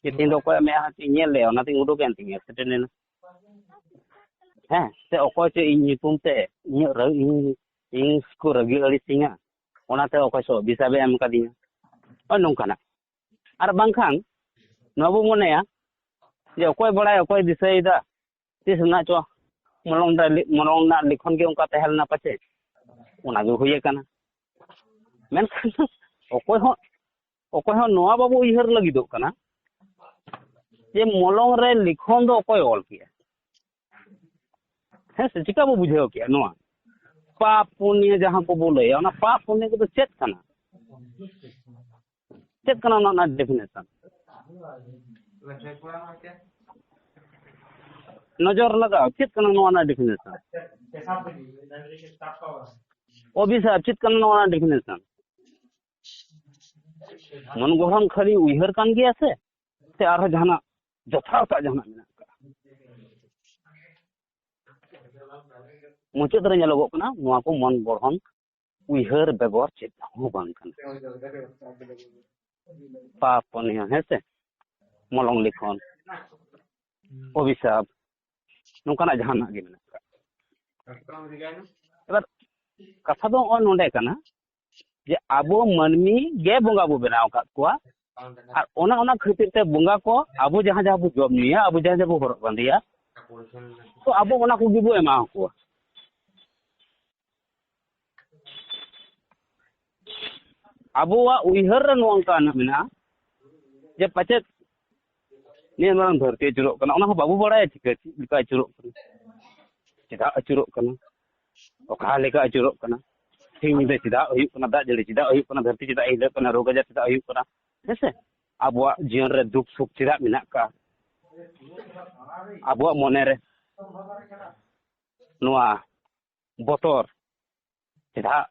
ᱡᱮ ᱛᱮᱦᱮᱧ ᱫᱚ ᱚᱠᱚᱭᱟᱜ ᱢᱮᱫᱦᱟ ᱛᱤᱧ ᱧᱮᱞ ᱞᱮᱜᱼᱟ, ᱚᱱᱟᱛᱤᱧ ᱩᱰᱩᱠᱮᱱ ᱛᱤᱧᱟ, ᱥᱮᱴᱮᱨ ᱮᱱᱟ᱾ ᱦᱮᱸ, ᱥᱮ ᱚᱠᱚᱭ ᱪᱚ ᱤᱧ ᱧᱩᱛᱩᱢ ᱛᱮ ᱤᱧᱟᱹᱜ ᱨᱟᱹ-, ᱤᱧ, ᱤᱧ ᱠᱚ ᱨᱟᱹᱜᱤ ᱟᱹᱲᱤᱥᱤᱧᱟ, ᱚᱱᱟᱛᱮ ᱚᱠᱚᱭ ᱪᱚ ᱚᱵᱷᱤᱥᱟᱯ ᱮ ᱮᱢ ᱠᱟᱫᱤᱧᱟ, ᱱᱚᱜᱼᱚᱭ ᱱᱚᱝᱠᱟᱱᱟᱜ᱾ ᱟᱨ ᱵᱟᱝᱠᱷᱟᱱ ᱱᱚᱣᱟ ᱵᱚ ᱢᱚᱱᱮᱭᱟ ᱡᱮ ᱚᱠᱚᱭ ᱵᱟᱲᱟᱭ, ᱚᱠᱚᱭ ᱫᱤᱥᱟᱹᱭᱮᱫᱟ, ᱛᱤᱥ ᱨᱮᱱᱟᱜ ᱪᱚ ᱢᱚᱞᱚᱝ ᱨᱮ ᱞᱤ-, ᱢᱚᱞᱚᱝ ᱨᱮᱱᱟᱜ ᱞᱤᱠᱷᱚᱱ ᱜᱮ ᱚᱱᱠᱟ ᱛᱟᱦᱮᱸ ᱞᱮᱱᱟ ᱯᱟᱪᱮ, ᱚᱱᱟ ᱜᱮ ᱦᱩᱭ ᱟᱠᱟᱱᱟ᱾ ᱢᱮᱱᱠᱷᱟᱱ ᱚᱠᱚᱭ ᱦᱚᱸ, ᱚᱠᱚᱭ ᱦᱚᱸ ᱱᱚᱣᱟ ᱵᱟᱵᱚ ᱩᱭᱦᱟᱹᱨ ᱞᱟᱹᱜᱤᱫᱚᱜ ᱠᱟᱱᱟ ᱡᱮ ᱢᱚᱞᱚᱝ ᱨᱮ ᱞᱤᱠᱷᱚᱱ ᱫᱚ ᱚᱠᱚᱭ ᱚᱞ ᱠᱮᱜᱼᱟ? ᱦᱮᱸ ᱥᱮ? ᱪᱤᱠᱟ ᱵᱚ ᱵᱩᱡᱷᱟᱹᱣ ᱠᱮᱜᱼᱟ ᱱᱚᱣᱟ? ᱯᱟᱯ ᱯᱩᱱᱭᱟᱹ ᱡᱟᱦᱟᱸ ᱠᱚᱵᱚ ᱞᱟᱹᱭᱟ, ᱚᱱᱟ ᱯᱟᱯ ᱯᱩᱱᱭᱟᱹ ᱠᱚᱫᱚ ᱪᱮᱫ ᱠᱟᱱᱟ? ᱪᱮᱫ ᱠᱟᱱᱟ ᱚᱱᱟ ᱨᱮᱱᱟᱜ ᱰᱮᱯᱷᱤᱱᱮᱥᱚᱱ? ᱱᱚᱡᱚᱨ ᱞᱟᱜᱟᱣ, ᱪᱮᱫ ᱠᱟᱱᱟ ᱱᱚᱣᱟ ᱨᱮᱱᱟᱜ ᱰᱮᱯᱷᱤᱱᱮᱥᱚᱱ? ᱚᱵᱷᱤᱥᱟᱯ, ᱪᱮᱫ ᱠᱟᱱᱟ ᱱᱚᱣᱟ ᱨᱮᱱᱟᱜ ᱰᱮᱯᱷᱤᱱᱮᱥᱚᱱ? ᱢᱚᱱ ᱜᱚᱲᱦᱚᱱ ᱠᱷᱟᱹᱞᱤ ᱩᱭᱦᱟᱹᱨ ᱠᱟᱱ ᱜᱮᱭᱟ ᱥᱮ, ᱥᱮ ᱟᱨᱦᱚᱸ ᱡᱟᱦᱟᱱᱟᱜ ᱡᱚᱛᱷᱟᱛᱟᱜ ᱡᱟᱦᱟᱱᱟᱜ ᱢᱮᱱᱟᱜ ᱟᱠᱟᱫᱟ? ᱢᱩᱪᱟᱹᱫ ᱨᱮ ᱧᱮᱞᱚᱜᱚᱜ ᱠᱟᱱᱟ, ᱱᱚᱣᱟ ᱠᱚ ᱢᱚᱱ ᱜᱚᱲᱦᱚᱱ ᱩᱭᱦᱟᱹᱨ ᱵᱮᱜᱚᱨ ᱪᱮᱫ ᱦᱚᱸ ᱵᱟᱝ ᱠᱟᱱᱟ᱾ ᱯᱟᱯ ᱯᱩᱱᱭᱚ, ᱦᱮᱸ ᱥᱮ, ᱢᱚᱞᱚᱝ ᱞᱤᱠᱷᱚᱱ, ᱚᱵᱷᱤᱥᱟᱯ, ᱱᱚᱝᱠᱟᱱᱟᱜ ᱡᱟᱦᱟᱱᱟᱜ ᱜᱮ ᱢᱮᱱᱟᱜ ᱟᱠᱟᱫ᱾ ᱮᱵᱟᱨ ᱠᱟᱛᱷᱟ ᱫᱚ ᱱᱚᱜᱼᱚᱭ ᱱᱚᱰᱮ ᱠᱟᱱᱟ ᱡᱮ ᱟᱵᱚ ᱢᱟᱹᱱᱢᱤ ᱜᱮ ᱵᱚᱸᱜᱟ ᱵᱚ ᱵᱮᱱᱟᱣ ᱟᱠᱟᱫ ᱠᱚᱣᱟ, ᱟᱨ ᱚᱱᱟ, ᱚᱱᱟ ᱠᱷᱟᱹᱛᱤᱨ ᱛᱮ ᱵᱚᱸᱜᱟ ᱠᱚ ᱟᱵᱚ ᱡᱟᱦᱟᱸ, ᱡᱟᱦᱟᱸ ᱵᱚ ᱡᱚᱢ ᱧᱩᱭᱟ, ᱟᱵᱚ ᱡᱟᱦᱟᱸ, ᱡᱟᱦᱟᱸ ᱵᱚ ᱦᱚᱨᱚᱜ ᱵᱟᱸᱫᱮᱭᱟ, ᱛᱚ ᱟᱵᱚ ᱚᱱᱟ ᱠᱚᱜᱮ ᱵᱚ ᱮᱢᱟ ᱠᱚᱣᱟ᱾ ᱟᱵᱚᱣᱟᱜ ᱩᱭᱦᱟᱹᱨ ᱨᱮ ᱱᱚᱝᱠᱟᱱᱟᱜ ᱢᱮᱱᱟᱜᱼᱟ ᱡᱮ ᱯᱟᱪᱮᱫ ᱱᱤᱭᱟᱹ ᱢᱟᱨᱟᱝ ᱫᱷᱟᱹᱨᱛᱤ ᱟᱹᱪᱩᱨᱚᱜ ᱠᱟᱱᱟ, ᱚᱱᱟ ᱦᱚᱸ ᱵᱟᱵᱚ ᱵᱟᱲᱟᱭᱟ ᱪᱤᱠᱟᱹ, ᱪᱮᱫ ᱞᱮᱠᱟ ᱟᱹᱪᱩᱨᱚᱜ ᱠᱟᱱᱟ, ᱪᱮᱫᱟᱜ ᱟᱹᱪᱩᱨᱚᱜ ᱠᱟᱱᱟ, ᱚᱠᱟ ᱞᱮᱠᱟ ᱟᱹᱪᱩᱨᱚᱜ ᱠᱟᱱᱟ, ᱥᱤᱧ ᱧᱤᱫᱟᱹ ᱪᱮᱫᱟᱜ ᱦᱩᱭᱩᱜ ᱠᱟᱱᱟ, ᱫᱟᱜ ᱡᱟᱹᱲᱤ ᱪᱮᱫᱟᱜ ᱦᱩᱭᱩᱜ ᱠᱟᱱᱟ, ᱫᱷᱟᱹᱨᱛᱤ ᱪᱮᱫᱟᱜ ᱦᱤᱞᱟᱹᱜ ᱠᱟᱱᱟ, ᱨᱳᱜᱽ ᱟᱡᱟᱨ ᱪᱮᱫᱟᱜ ᱦᱩᱭᱩᱜ ᱠᱟᱱᱟ, ᱦᱮᱸ ᱥᱮ? ᱟᱵᱚᱣᱟᱜ ᱡᱤᱭᱚᱱ ᱨᱮ ᱫᱩᱠ ᱥᱩᱠ ᱪᱮᱫᱟᱜ ᱢᱮᱱᱟᱜ ᱟᱠᱟᱫᱼᱟ? ᱟᱵᱚᱣᱟᱜ ᱢᱚᱱᱮ ᱨᱮ ᱱᱚᱣᱟ ᱵᱚᱛᱚᱨ, ᱪᱮᱫᱟᱜ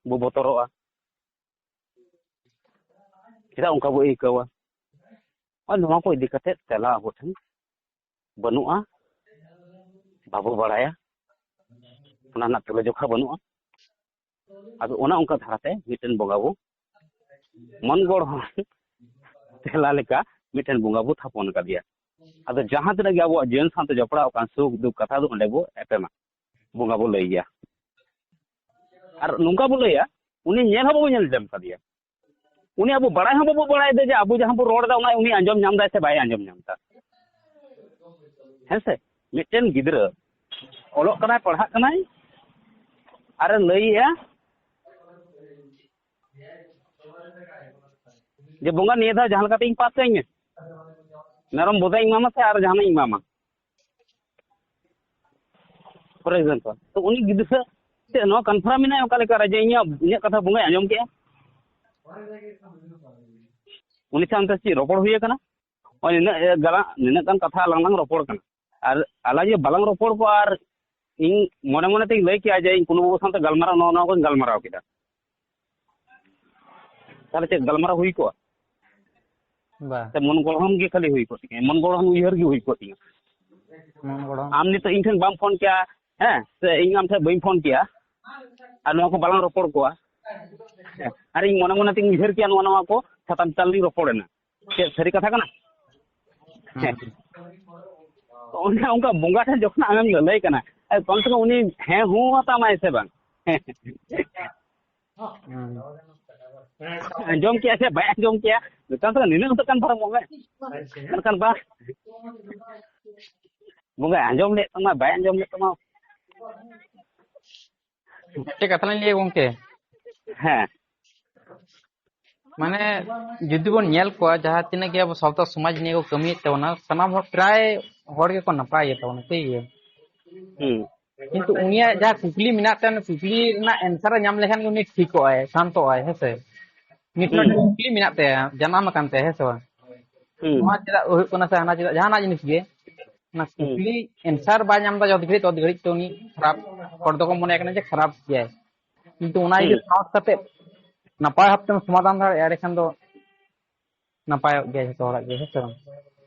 ᱵᱚ ᱵᱚᱛᱚᱨᱚᱜᱼᱟ? ᱪᱮᱫᱟᱜ ᱚᱱᱠᱟ ᱵᱚ ᱟᱹᱭᱠᱟᱹᱣᱟ? ᱟᱨ ᱱᱚᱣᱟ ᱠᱚ ᱤᱫᱤ ᱠᱟᱛᱮ ᱛᱮᱞᱟ ᱟᱵᱚ ᱴᱷᱮᱱ ᱵᱟᱹᱱᱩᱜᱼᱟ, ᱵᱟᱵᱚ ᱵᱟᱲᱟᱭᱟ, ᱚᱱᱟ ᱨᱮᱱᱟᱜ ᱛᱩᱞᱟᱹᱡᱚᱠᱷᱟ ᱵᱟᱹᱱᱩᱜᱼᱟ᱾ ᱟᱫᱚ ᱚᱱᱟ ᱚᱱᱠᱟ ᱫᱷᱟᱨᱟᱛᱮ ᱢᱤᱫᱴᱮᱱ ᱵᱚᱸᱜᱟ ᱵᱚ ᱢᱚᱱ ᱜᱚᱲᱦᱚᱱ ᱛᱮᱞᱟ ᱞᱮᱠᱟ ᱢᱤᱫᱴᱮᱱ ᱵᱚᱸᱜᱟ ᱵᱚ ᱛᱷᱟᱯᱚᱱ ᱟᱠᱟᱫᱮᱭᱟ᱾ ᱟᱫᱚ ᱡᱟᱦᱟᱸ ᱛᱤᱱᱟᱹᱜ ᱜᱮ ᱟᱵᱚᱣᱟᱜ ᱡᱤᱭᱚᱱ ᱥᱟᱶᱛᱮ ᱡᱚᱯᱲᱟᱣ ᱟᱠᱟᱱ ᱥᱩᱠ ᱫᱩᱠ ᱠᱟᱛᱷᱟ ᱫᱚ ᱚᱸᱰᱮ ᱵᱚ ᱮᱯᱮᱢᱟ, ᱵᱚᱸᱜᱟ ᱵᱚ ᱞᱟᱹᱭ ᱜᱮᱭᱟ᱾ ᱟᱨ ᱱᱚᱝᱠᱟ ᱵᱚ ᱞᱟᱹᱭᱟ, ᱩᱱᱤ ᱧᱮᱞ ᱦᱚᱸ ᱵᱟᱵᱚ ᱧᱮᱞ ᱧᱟᱢ ᱠᱟᱫᱮᱭᱟ᱾ ᱩᱱᱤ ᱟᱵᱚ ᱵᱟᱲᱟᱭ ᱦᱚᱸ ᱵᱟᱵᱚ ᱵᱟᱲᱟᱭ ᱫᱟ ᱡᱮ ᱟᱵᱚ ᱡᱟᱦᱟᱸ ᱵᱚ ᱨᱚᱲ ᱮᱫᱟ, ᱚᱱᱟ ᱩᱱᱤ ᱟᱸᱡᱚᱢ ᱧᱟᱢ ᱫᱟᱭ ᱥᱮ ᱵᱟᱭ ᱟᱸᱡᱚᱢ ᱧᱟᱢ ᱫᱟ᱾ ᱦᱮᱸ ᱥᱮ? ᱢᱤᱫᱴᱮᱱ ᱜᱤᱫᱽᱨᱟᱹ ᱚᱞᱚᱜ ᱠᱟᱱᱟᱭ, ᱯᱟᱲᱦᱟᱜ ᱠᱟᱱᱟᱭ, ᱟᱨᱮ ᱞᱟᱹᱭᱮᱜᱼᱟ ᱡᱮ, "ᱵᱚᱸᱜᱟ, ᱱᱤᱭᱟᱹ ᱫᱷᱟᱣ ᱡᱟᱦᱟᱸ ᱞᱮᱠᱟᱛᱮ ᱤᱧ ᱯᱟᱥ ᱠᱟᱹᱧ ᱢᱮ, ᱢᱮᱨᱚᱢ ᱵᱚᱫᱟᱧ ᱮᱢᱟᱢᱟ ᱥᱮ ᱟᱨ ᱡᱟᱦᱟᱱᱟᱜ ᱤᱧ ᱮᱢᱟᱢᱟ", for example᱾ ᱛᱚ ᱩᱱᱤ ᱜᱤᱫᱽᱨᱟᱹ ᱪᱮᱫ ᱱᱚᱣᱟ confirm ᱮᱱᱟᱭ ᱚᱠᱟ ᱞᱮᱠᱟ ᱨᱮ ᱡᱮ ᱤᱧᱟᱹᱜ, ᱤᱧᱟᱹᱜ ᱠᱟᱛᱷᱟ ᱵᱚᱸᱜᱟᱭ ᱟᱸᱡᱚᱢ ᱠᱮᱜᱼᱟ? ᱩᱱᱤ ᱥᱟᱶᱛᱮ ᱪᱮᱫ ᱨᱚᱯᱚᱲ ᱦᱩᱭ ᱟᱠᱟᱱᱟ? ᱱᱚᱜᱼᱚᱭ ᱱᱤᱱᱟᱹᱜ ᱜᱟᱱ, ᱱᱤᱱᱟᱹᱜ ᱜᱟᱱ ᱠᱟᱛᱷᱟ ᱟᱞᱟᱝ ᱞᱟᱝ ᱨᱚᱯᱚᱲ ᱠᱟᱱᱟ, ᱟᱨ ᱟᱞᱟᱝ ᱡᱮ ᱵᱟᱞᱟᱝ ᱨᱚᱯᱚᱲ ᱠᱚᱜᱼᱟ, ᱟᱨ ᱤᱧ ᱢᱚᱱᱮ ᱢᱚᱱᱮ ᱛᱤᱧ ᱞᱟᱹᱭ ᱠᱮᱜᱼᱟ ᱡᱮ ᱤᱧ ᱠᱩᱱᱩ ᱵᱟᱹᱵᱩ ᱥᱟᱶᱛᱮ ᱜᱟᱞᱢᱟᱨᱟᱣ, ᱱᱚᱣᱟ, ᱱᱚᱣᱟ ᱠᱚᱧ ᱜᱟᱞᱢᱟᱨᱟᱣ ᱠᱮᱫᱟ, ᱛᱟᱦᱞᱮ ᱪᱮᱫ ᱜᱟᱞᱢᱟᱨᱟᱣ ᱦᱩᱭ ᱠᱚᱜᱼᱟ? ᱵᱟ ᱥᱮ ᱢᱚᱱ ᱜᱚᱲᱦᱚᱱ ᱜᱮ ᱠᱷᱟᱹᱞᱤ ᱦᱩᱭ ᱠᱚᱜ ᱛᱤᱧᱟ, ᱢᱚᱱ ᱜᱚᱲᱦᱚᱱ ᱩᱭᱦᱟᱹᱨ ᱜᱮ ᱦᱩᱭ ᱠᱚᱜ ᱛᱤᱧᱟ? ᱢᱚᱱ ᱜᱚᱲᱚ ᱟᱢ ᱱᱤᱛᱚᱜ ᱤᱧ ᱴᱷᱮᱱ ᱵᱟᱢ ᱯᱷᱳᱱ ᱠᱮᱭᱟ, ᱦᱮᱸ, ᱥᱮ ᱤᱧ ᱟᱢ ᱴᱷᱮᱱ ᱵᱟᱹᱧ ᱯᱷᱳᱱ ᱠᱮᱭᱟ, ᱟᱨ ᱱᱚᱣᱟ ᱠᱚ ᱵᱟᱞᱟᱝ ᱨᱚᱯᱚᱲ ᱠᱚᱣᱟ, ᱦᱮᱸ, ᱟᱨ ᱤᱧ ᱢᱚᱱᱮ ᱢᱚᱱᱮ ᱛᱤᱧ ᱩᱭᱦᱟᱹᱨ ᱠᱮᱭᱟ ᱱᱚᱣᱟ, ᱱᱚᱣᱟ ᱠᱚ ᱥᱟᱛᱟᱢ ᱪᱮᱛᱟᱱ ᱞᱤᱧ ᱨᱚᱯᱚᱲ ᱮᱱᱟ, ᱪᱮᱫ ᱥᱟᱹᱨᱤ ᱠᱟᱛᱷᱟ ᱠᱟᱱᱟ? ᱦᱮᱸ᱾ ᱛᱚ ᱚᱱᱮ ᱚᱱᱠᱟ ᱵᱚᱸᱜᱟ ᱴᱷᱮᱱ ᱡᱚᱠᱷᱚᱱ ᱟᱢᱮᱢ ᱞᱟᱹᱞᱟᱹᱭ ᱠᱟᱱᱟ, ᱟᱨ ᱠᱚᱢ ᱥᱮ ᱠᱚᱢ ᱩᱱᱤ ᱦᱮᱸ ᱦᱩᱸ ᱟᱛᱟᱢᱟᱭ ᱥᱮ ᱵᱟᱝ? ᱦᱮᱸ᱾ ᱦᱩᱸ᱾ ᱟᱸᱡᱚᱢ ᱠᱮᱜᱼᱟ ᱥᱮ ᱵᱟᱭ ᱟᱸᱡᱚᱢ ᱠᱮᱜᱼᱟ? ᱢᱤᱫᱴᱟᱝ ᱛᱚ ᱱᱤᱱᱟᱹᱜ ᱦᱚᱸᱛᱚ confirm ᱚᱜ ᱢᱮ᱾ ᱢᱮᱱᱠᱷᱟᱱ ᱵᱟᱝ, ᱵᱚᱸᱜᱟᱭ ᱟᱸᱡᱚᱢ ᱞᱮᱫ ᱛᱟᱢᱟ, ᱵᱟᱭ ᱟᱸᱡᱚᱢ ᱞᱮᱫ ᱛᱟᱢᱟ᱾ ᱢᱤᱫᱴᱮᱡ ᱠᱟᱛᱷᱟ ᱞᱤᱧ ᱞᱟᱹᱭᱟ ᱜᱚᱝᱠᱮ, ᱦᱮᱸ᱾ ᱢᱟᱱᱮ ᱡᱩᱫᱤ ᱵᱚᱱ ᱧᱮᱞ ᱠᱚᱣᱟ ᱡᱟᱦᱟᱸ ᱛᱤᱱᱟᱹᱜ ᱜᱮ ᱟᱵᱚ ᱥᱟᱶᱛᱟ ᱥᱚᱢᱟᱡᱽ ᱱᱤᱭᱮ ᱠᱚ ᱠᱟᱹᱢᱤᱭᱮᱫ ᱛᱟᱵᱚᱱᱟ, ᱥᱟᱱᱟᱢ ᱦᱚᱲ ᱯᱨᱟᱭ ᱦᱚᱲ ᱜᱮᱠᱚ ᱱᱟᱯᱟᱭ ᱜᱮᱛᱟ ᱵᱚᱱᱟ, ᱴᱷᱤᱠ ᱜᱮᱭᱟ᱾ ᱦᱩᱸ᱾ ᱠᱤᱱᱛᱩ ᱩᱱᱤᱭᱟᱜ ᱡᱟᱦᱟᱸ ᱠᱩᱠᱞᱤ ᱢᱮᱱᱟᱜ ᱛᱟᱭᱟ, ᱚᱱᱟ ᱠᱩᱠᱞᱤ ᱨᱮᱱᱟᱜ answer ᱮ ᱧᱟᱢ ᱞᱮᱠᱷᱟᱱ ᱜᱮ ᱩᱱᱤ ᱴᱷᱤᱠᱚᱜ ᱟᱭ, ᱥᱟᱱᱛᱚᱜ ᱟᱭ, ᱦᱮᱸ ᱥᱮ? ᱱᱤᱛ ᱦᱩᱸ᱾ ᱢᱤᱫᱴᱮᱱ ᱠᱩᱠᱞᱤ ᱢᱮᱱᱟᱜ ᱛᱟᱭᱟ, ᱡᱟᱱᱟᱢ ᱟᱠᱟᱱ ᱛᱟᱭᱟ, ᱦᱮᱸ ᱥᱮ ᱵᱟᱝ? ᱦᱩᱸ᱾ ᱱᱚᱣᱟ ᱪᱮᱫᱟᱜ ᱦᱩᱭᱩᱜ ᱠᱟᱱᱟ ᱥᱮ ᱦᱟᱱᱟ ᱪᱮᱫᱟᱜ, ᱡᱟᱦᱟᱱᱟᱜ ᱡᱤᱱᱤᱥ ᱜᱮ, ᱚᱱᱟ ᱠᱩᱠᱞᱤ ᱮᱱᱥᱟᱨ ᱵᱟᱭ ᱧᱟᱢ ᱮᱫᱟ ᱡᱚᱛ ᱜᱷᱟᱹᱲᱤᱡ, ᱛᱚᱛ ᱜᱷᱟᱹᱲᱤᱡ ᱛᱮ ᱩᱱᱤ ᱠᱷᱟᱨᱟᱯ ᱦᱚᱲ ᱫᱚᱠᱚ ᱢᱚᱱᱮᱭ ᱠᱟᱱᱟ ᱡᱮ ᱠᱷᱟᱨᱟᱯ ᱜᱮᱭᱟᱭ᱾ ᱠᱤᱱᱛᱩ ᱚᱱᱟ ᱡᱩᱫᱤ ᱦᱩᱸ᱾ ᱥᱟᱶ ᱠᱟᱛᱮ ᱱᱟᱯᱟᱭ ᱵᱷᱟᱵ ᱛᱮᱢ ᱥᱚᱢᱟᱫᱷᱟᱱ ᱫᱟᱲᱮᱭᱟᱜᱼᱟ, ᱮᱸᱰᱮᱠᱷᱟᱱ ᱫᱚ ᱱᱟᱯᱟᱭᱚᱜ ᱜᱮᱭᱟ ᱡᱚᱛᱚ ᱦᱚᱲᱟᱜ ᱜᱮ, ᱦᱮᱸ ᱥᱮ ᱵᱟᱝ?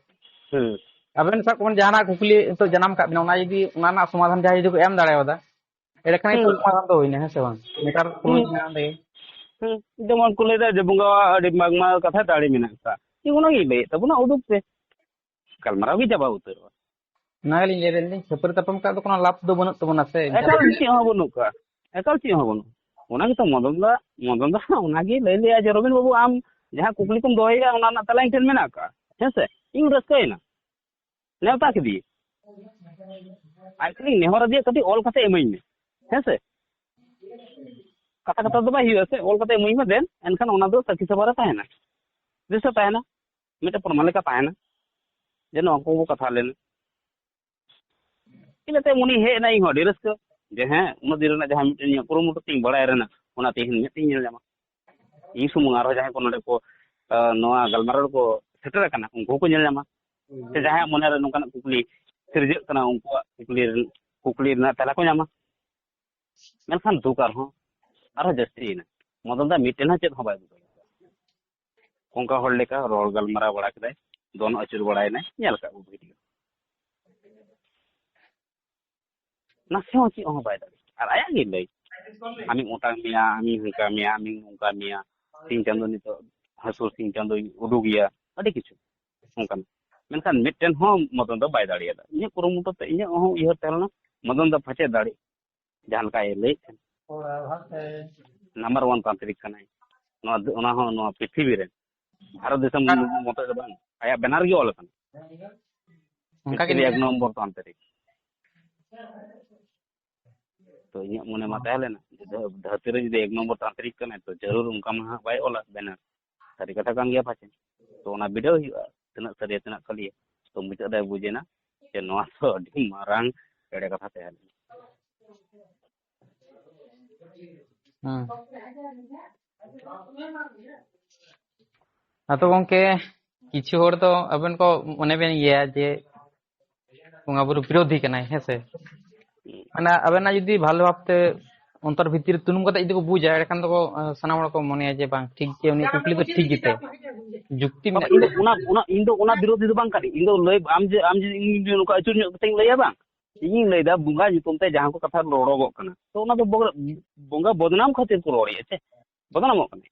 ᱦᱩᱸ᱾ ᱟᱵᱮᱱ ᱥᱟᱵ ᱠᱟᱜ ᱵᱮᱱ ᱡᱟᱦᱟᱱᱟᱜ ᱠᱩᱠᱞᱤ ᱱᱤᱛᱚᱜ ᱡᱟᱱᱟᱢ ᱠᱟᱜ ᱵᱮᱱᱟ, ᱚᱱᱟ ᱡᱩᱫᱤ, ᱚᱱᱟ ᱨᱮᱱᱟᱜ ᱥᱚᱢᱟᱫᱷᱟᱱ ᱡᱟᱦᱟᱸᱭ ᱡᱩᱫᱤ ᱠᱚ ᱮᱢ ᱫᱟᱲᱮᱭᱟᱫᱟ, ᱮᱸᱰᱮᱠᱷᱟᱱ ᱱᱤᱛᱚᱜ ᱦᱩᱸ᱾ ᱥᱚᱢᱟᱫᱷᱟᱱ ᱫᱚ ᱦᱩᱭᱱᱟ, ᱦᱮᱸ ᱥᱮ ᱵᱟᱝ? ᱱᱮᱛᱟᱨ ᱠᱩᱞ ᱦᱩᱸ᱾ ᱢᱮᱱᱟᱜᱼᱟ ᱚᱸᱰᱮ᱾ ᱦᱩᱸ᱾ ᱡᱮᱢᱚᱱ ᱠᱚ ᱞᱟᱹᱭᱫᱟ ᱡᱮ ᱵᱚᱸᱜᱟᱣᱟᱜ ᱟᱹᱰᱤ ᱢᱟᱨᱟᱝ ᱠᱟᱛᱷᱟ ᱫᱟᱲᱮ ᱢᱮᱱᱟᱜ ᱠᱚᱣᱟ, ᱴᱷᱤᱠ ᱚᱱᱟᱜᱮ ᱞᱟᱹᱭᱮᱫ ᱛᱟᱵᱚᱱᱟ, ᱩᱰᱩᱠ ᱯᱮ, ᱜᱟᱞᱢᱟᱨᱟᱣ ᱜᱮ ᱪᱟᱵᱟ ᱩᱛᱟᱹᱨᱚᱜᱼᱟ᱾ ᱚᱱᱟ ᱜᱮᱞᱤᱧ ᱞᱟᱹᱭ ᱫᱟᱞᱤᱧ, ᱠᱷᱟᱹᱯᱟᱹᱨᱤ ᱛᱟᱯᱟᱢ ᱠᱟᱜ ᱫᱚ ᱠᱳᱱᱳ ᱞᱟᱵᱷ ᱫᱚ ᱵᱟᱹᱱᱩᱜ ᱛᱟᱵᱚᱱᱟ ᱥᱮ᱾ ᱮᱠᱟᱞ ᱪᱮᱫ ᱦᱚᱸ ᱵᱟᱹᱱᱩᱜ ᱠᱟᱜᱼᱟ, ᱮᱠᱟᱞ ᱪᱮᱫ ᱦᱚᱸ ᱵᱟᱹᱱᱩᱜ᱾ ᱚᱱᱟ ᱜᱮᱛᱚ ᱢᱚᱫᱚᱱ ᱫᱟ, ᱢᱚᱫᱚᱱ ᱫᱟ ᱚᱱᱟᱜᱮ ᱞᱟᱹᱭ ᱞᱮᱜᱼᱟ ᱡᱮ, "ᱨᱚᱵᱤᱱ ᱵᱟᱹᱵᱩ, ᱟᱢ ᱡᱟᱦᱟᱸ ᱠᱩᱠᱞᱤ ᱠᱚᱢ ᱫᱚᱦᱚᱭᱮᱜᱼᱟ, ᱚᱱᱟ ᱨᱮᱱᱟᱜ ᱛᱮᱞᱟ ᱤᱧ ᱴᱷᱮᱱ ᱢᱮᱱᱟᱜ ᱠᱟᱜᱼᱟ, ᱦᱮᱸ ᱥᱮ?" ᱤᱧ ᱨᱟᱹᱥᱠᱟᱹᱭᱮᱱᱟ, ᱱᱮᱣᱛᱟ ᱠᱮᱫᱮᱭᱟᱹᱧ᱾ ᱟᱡ ᱴᱷᱮᱱᱤᱧ ᱱᱮᱦᱚᱨ ᱟᱫᱮᱭᱟ, "ᱠᱟᱹᱴᱤᱡ ᱚᱞ ᱠᱟᱛᱮ ᱤᱢᱟᱹᱧ ᱢᱮ, ᱦᱮᱸ ᱥᱮ?" ᱠᱟᱛᱷᱟ ᱠᱟᱛᱷᱟ ᱫᱚ ᱵᱟᱭ ᱦᱩᱭᱩᱜᱼᱟ ᱥᱮ, ᱚᱞ ᱠᱟᱛᱮ ᱤᱢᱟᱹᱧ ᱢᱮ ᱫᱮᱱ, ᱮᱱᱠᱷᱟᱱ ᱚᱱᱟ ᱫᱚ ᱥᱟᱹᱠᱷᱤ ᱥᱚᱵᱷᱟ ᱨᱮ ᱛᱟᱦᱮᱱᱟ, ᱫᱤᱥᱟᱹ ᱛᱟᱦᱮᱱᱟ, ᱢᱤᱫᱴᱮᱱ ᱯᱨᱚᱢᱟᱱ ᱞᱮᱠᱟ ᱛᱟᱦᱮᱱᱟ ᱡᱮ ᱱᱚᱣᱟ ᱠᱚ ᱠᱚ ᱠᱟᱛᱷᱟ ᱞᱮᱱᱟ᱾ ᱤᱱᱟᱹᱛᱮ ᱩᱱᱤ ᱦᱮᱡ ᱮᱱᱟ, ᱤᱧ ᱦᱚᱸ ᱟᱹᱰᱤ ᱨᱟᱹᱥᱠᱟᱹ ᱡᱮ ᱦᱮᱸ, ᱩᱱᱟᱹᱜ ᱫᱤᱱ ᱨᱮᱱᱟᱜ ᱡᱟᱦᱟᱸ ᱢᱤᱫᱴᱮᱱ ᱤᱧᱟᱹᱜ ᱠᱩᱨᱩᱢᱩᱴᱩ ᱛᱤᱧ ᱵᱟᱲᱟᱭ ᱨᱮᱱᱟᱜ, ᱚᱱᱟ ᱛᱮᱦᱮᱧ ᱢᱮᱫ ᱛᱤᱧ ᱧᱮᱞ ᱧᱟᱢᱟ᱾ ᱤᱧ ᱥᱩᱢᱩᱝ ᱟᱨᱦᱚᱸ ᱡᱟᱦᱟᱸᱭ ᱠᱚ ᱱᱚᱰᱮ ᱠᱚ, ᱟ, ᱱᱚᱣᱟ ᱜᱟᱞᱢᱟᱨᱟᱣ ᱨᱮᱠᱚ ᱥᱮᱴᱮᱨ ᱟᱠᱟᱱᱟ, ᱩᱱᱠᱩ ᱦᱚᱸᱠᱚ ᱧᱮᱞ ᱧᱟᱢᱟ᱾ ᱥᱮ ᱡᱟᱦᱟᱸᱭᱟᱜ ᱢᱚᱱᱮᱨᱮ ᱱᱚᱝᱠᱟᱱᱟᱜ ᱠᱩᱠᱞᱤ ᱥᱤᱨᱡᱟᱹᱜ ᱠᱟᱱᱟ, ᱩᱱᱠᱩᱣᱟᱜ ᱠᱩᱠᱞᱤ ᱨᱮᱱ-, ᱠᱩᱠᱞᱤ ᱨᱮᱱᱟᱜ ᱛᱮᱞᱟ ᱠᱚ ᱧᱟᱢᱟ᱾ ᱢᱮᱱᱠᱷᱟᱱ ᱫᱩᱠ ᱟᱨᱦᱚᱸ, ᱟᱨᱦᱚᱸ ᱡᱟᱹᱥᱛᱤᱭᱮᱱᱟ᱾ ᱢᱚᱫᱚᱱ ᱫᱟ ᱢᱤᱫᱴᱮᱱ ᱦᱚᱸ ᱪᱮᱫ ᱦᱚᱸ ᱵᱟᱭ ᱵᱩᱡᱷᱟᱹᱣ᱾ ᱚᱱᱠᱟ ᱦᱚᱲ ᱞᱮᱠᱟ ᱨᱚᱲ ᱜᱟᱞᱢᱟᱨᱟᱣ ᱵᱟᱲᱟ ᱠᱮᱫᱟᱭ, ᱫᱚᱱ ᱟᱹᱪᱩᱨ ᱵᱟᱲᱟᱭᱮᱱᱟᱭ, ᱧᱮᱞ ᱠᱟᱜ ᱠᱚ ᱵᱷᱤᱰᱤᱭᱳ᱾ ᱱᱟᱥᱮ ᱦᱚᱸ ᱪᱮᱫ ᱦᱚᱸ ᱵᱟᱭ ᱫᱟᱲᱮᱭᱟᱜᱼᱟ᱾ ᱟᱨ ᱟᱭᱟᱜ ᱜᱮ ᱞᱟᱹᱭ, "ᱟᱢᱤᱧ ᱚᱴᱟᱝ ᱢᱮᱭᱟ, ᱟᱢᱤᱧ ᱦᱟᱱᱠᱟ ᱢᱮᱭᱟ, ᱟᱢᱤᱧ ᱱᱚᱝᱠᱟ ᱢᱮᱭᱟ, ᱥᱤᱧ ᱪᱟᱸᱫᱚ ᱱᱤᱛᱚᱜ ᱦᱟᱹᱥᱩᱨ ᱥᱤᱧ ᱪᱟᱸᱫᱚᱭ ᱩᱰᱩᱠᱮᱭᱟ", ᱟᱹᱰᱤ ᱠᱤᱪᱷᱩ ᱚᱱᱠᱟᱱᱟᱜ᱾ ᱢᱮᱱᱠᱷᱟᱱ ᱢᱤᱫᱴᱮᱱ ᱦᱚᱸ ᱢᱚᱫᱚᱱ ᱫᱚ ᱵᱟᱭ ᱫᱟᱲᱮᱭᱟᱫᱟ᱾ ᱤᱧᱟᱹᱜ ᱠᱩᱨᱩᱢᱩᱴᱩ ᱛᱮ ᱤᱧᱟᱹᱜ ᱦᱚᱸ ᱩᱭᱦᱟᱹᱨ ᱛᱟᱦᱮᱸ ᱞᱮᱱᱟ, ᱢᱚᱫᱚᱱ ᱫᱚ ᱯᱟᱪᱮᱫ ᱫᱟᱲᱮᱜ, ᱡᱟᱦᱟᱸ ᱞᱮᱠᱟᱭ ᱞᱟᱹᱭᱮᱫ ᱛᱟᱦᱮᱸ, ᱱᱟᱢᱵᱟᱨ ᱳᱣᱟᱱ ᱛᱟᱱᱛᱨᱤᱠ ᱠᱟᱱᱟᱭ ᱱᱚᱣᱟ, ᱚᱱᱟ ᱦᱚᱸ ᱱᱚᱣᱟ ᱯᱨᱤᱛᱷᱤᱵᱤ ᱨᱮ, ᱵᱷᱟᱨᱚᱛ ᱫᱤᱥᱚᱢ ᱢᱚᱛᱚ ᱫᱚ ᱵᱟᱝ, ᱟᱭᱟᱜ ᱵᱮᱱᱟᱨ ᱜᱮ ᱚᱞ ᱟᱠᱟᱱᱟ᱾ ᱚᱱᱠᱟ ᱜᱮ ᱯᱨᱤᱛᱷᱤᱵᱤ ᱧᱮᱞ ᱮᱠ ᱱᱚᱢᱵᱚᱨ ᱛᱟᱱᱛᱨᱤᱠ᱾ ᱛᱚ ᱤᱧᱟᱹᱜ ᱢᱚᱱᱮ ᱢᱟ ᱛᱟᱦᱮᱸ ᱞᱮᱱᱟ ᱡᱮ ᱫᱷᱟᱹ-, ᱫᱷᱟᱹᱨᱛᱤ ᱨᱮ ᱡᱩᱫᱤ ᱮᱠ ᱱᱚᱢᱵᱚᱨ ᱛᱟᱱᱛᱨᱤᱠ ᱠᱟᱱᱟᱭ, ᱛᱚ ᱡᱟᱹᱨᱩᱲ ᱚᱱᱠᱟ ᱢᱟ ᱦᱟᱸᱜ ᱵᱟᱭ ᱚᱞᱟ ᱵᱮᱱᱟᱨ᱾ ᱥᱟᱹᱨᱤ ᱠᱟᱛᱷᱟ ᱠᱟᱱ ᱜᱮᱭᱟ ᱯᱟᱪᱮ᱾ ᱛᱚ ᱚᱱᱟ ᱵᱤᱰᱟᱹᱣ ᱦᱩᱭᱩᱜᱼᱟ, ᱛᱤᱱᱟᱹᱜ ᱥᱟᱹᱨᱤᱭᱟ, ᱛᱤᱱᱟᱹᱜ ᱠᱷᱟᱹᱞᱤᱭᱟ᱾ ᱛᱚ ᱢᱩᱪᱟᱹᱫ ᱨᱮ ᱵᱩᱡᱽ ᱮᱱᱟ ᱡᱮ ᱱᱚᱣᱟ ᱫᱚ ᱟᱹᱰᱤ ᱢᱟᱨᱟᱝ ᱮᱲᱮ ᱠᱟᱛᱷᱟ ᱛᱟᱦᱮᱸ ᱞᱮᱱᱟ᱾ ᱦᱩᱸ᱾ ᱟᱫᱚ ᱜᱚᱝᱠᱮ, ᱠᱤᱪᱷᱩ ᱦᱚᱲ ᱫᱚ ᱟᱵᱮᱱ ᱠᱚ ᱢᱚᱱᱮ ᱵᱮᱱ ᱜᱮᱭᱟ ᱡᱮ ᱵᱚᱸᱜᱟ ᱵᱩᱨᱩ ᱵᱤᱨᱳᱫᱷᱤ ᱠᱟᱱᱟᱭ, ᱦᱮᱸ ᱥᱮ? ᱦᱩᱸ᱾ ᱢᱟᱱᱮ ᱟᱵᱮᱱᱟᱜ ᱡᱩᱫᱤ ᱵᱷᱟᱞᱮ ᱵᱷᱟᱵᱛᱮ ᱚᱱᱛᱚᱨ ᱵᱷᱤᱛᱤᱨ ᱨᱮ ᱛᱩᱱᱩᱢ ᱠᱟᱛᱮ ᱡᱩᱫᱤ ᱠᱚ ᱵᱩᱡᱟ, ᱮᱸᱰᱮᱠᱷᱟᱱ ᱫᱚᱠᱚ, ᱟᱸ, ᱥᱟᱱᱟᱢ ᱦᱚᱲ ᱠᱚ ᱢᱚᱱᱮᱭᱟ ᱡᱮ ᱵᱟᱝ, ᱴᱷᱤᱠ ᱜᱮ, ᱩᱱᱤᱭᱟᱜ ᱠᱩᱠᱞᱤ ᱫᱚ ᱴᱷᱤᱠ ᱜᱮᱛᱟᱭᱟ, ᱡᱩᱠᱛᱤ ᱢᱮᱱᱟᱜ ᱤᱧ ᱫᱚ ᱛᱟᱭᱟ᱾ ᱚᱱᱟ, ᱚᱱᱟ, ᱤᱧ ᱫᱚ ᱚᱱᱟ ᱵᱤᱨᱳᱫᱷᱤ ᱫᱚ ᱵᱟᱝ ᱠᱟᱹᱱᱟᱹᱧ᱾ ᱤᱧ ᱫᱚ ᱞᱟᱹᱭ, ᱟᱢ ᱡᱮ, ᱟᱢ ᱡᱮ ᱤᱧ ᱡᱩᱫᱤ ᱱᱚᱝᱠᱟ ᱟᱹᱪᱩᱨ ᱧᱚᱜ ᱠᱟᱛᱮᱧ ᱞᱟᱹᱭᱟ, ᱵᱟᱝ, ᱤᱧᱤᱧ ᱞᱟᱹᱭᱫᱟ, ᱵᱚᱸᱜᱟ ᱧᱩᱛᱩᱢ ᱛᱮ ᱡᱟᱦᱟᱸ ᱠᱚ ᱠᱟᱛᱷᱟ ᱨᱚᱲᱚᱜᱚᱜ ᱠᱟᱱᱟ, ᱛᱚ ᱚᱱᱟ ᱫᱚ ᱵᱚ-, ᱵᱚᱸᱜᱟ ᱵᱚᱫᱱᱟᱢ ᱠᱷᱟᱹᱛᱤᱨ ᱠᱚ ᱨᱚᱲᱮᱜᱼᱟ ᱥᱮ, ᱵᱚᱫᱱᱟᱢᱚᱜ ᱠᱟᱱᱟ᱾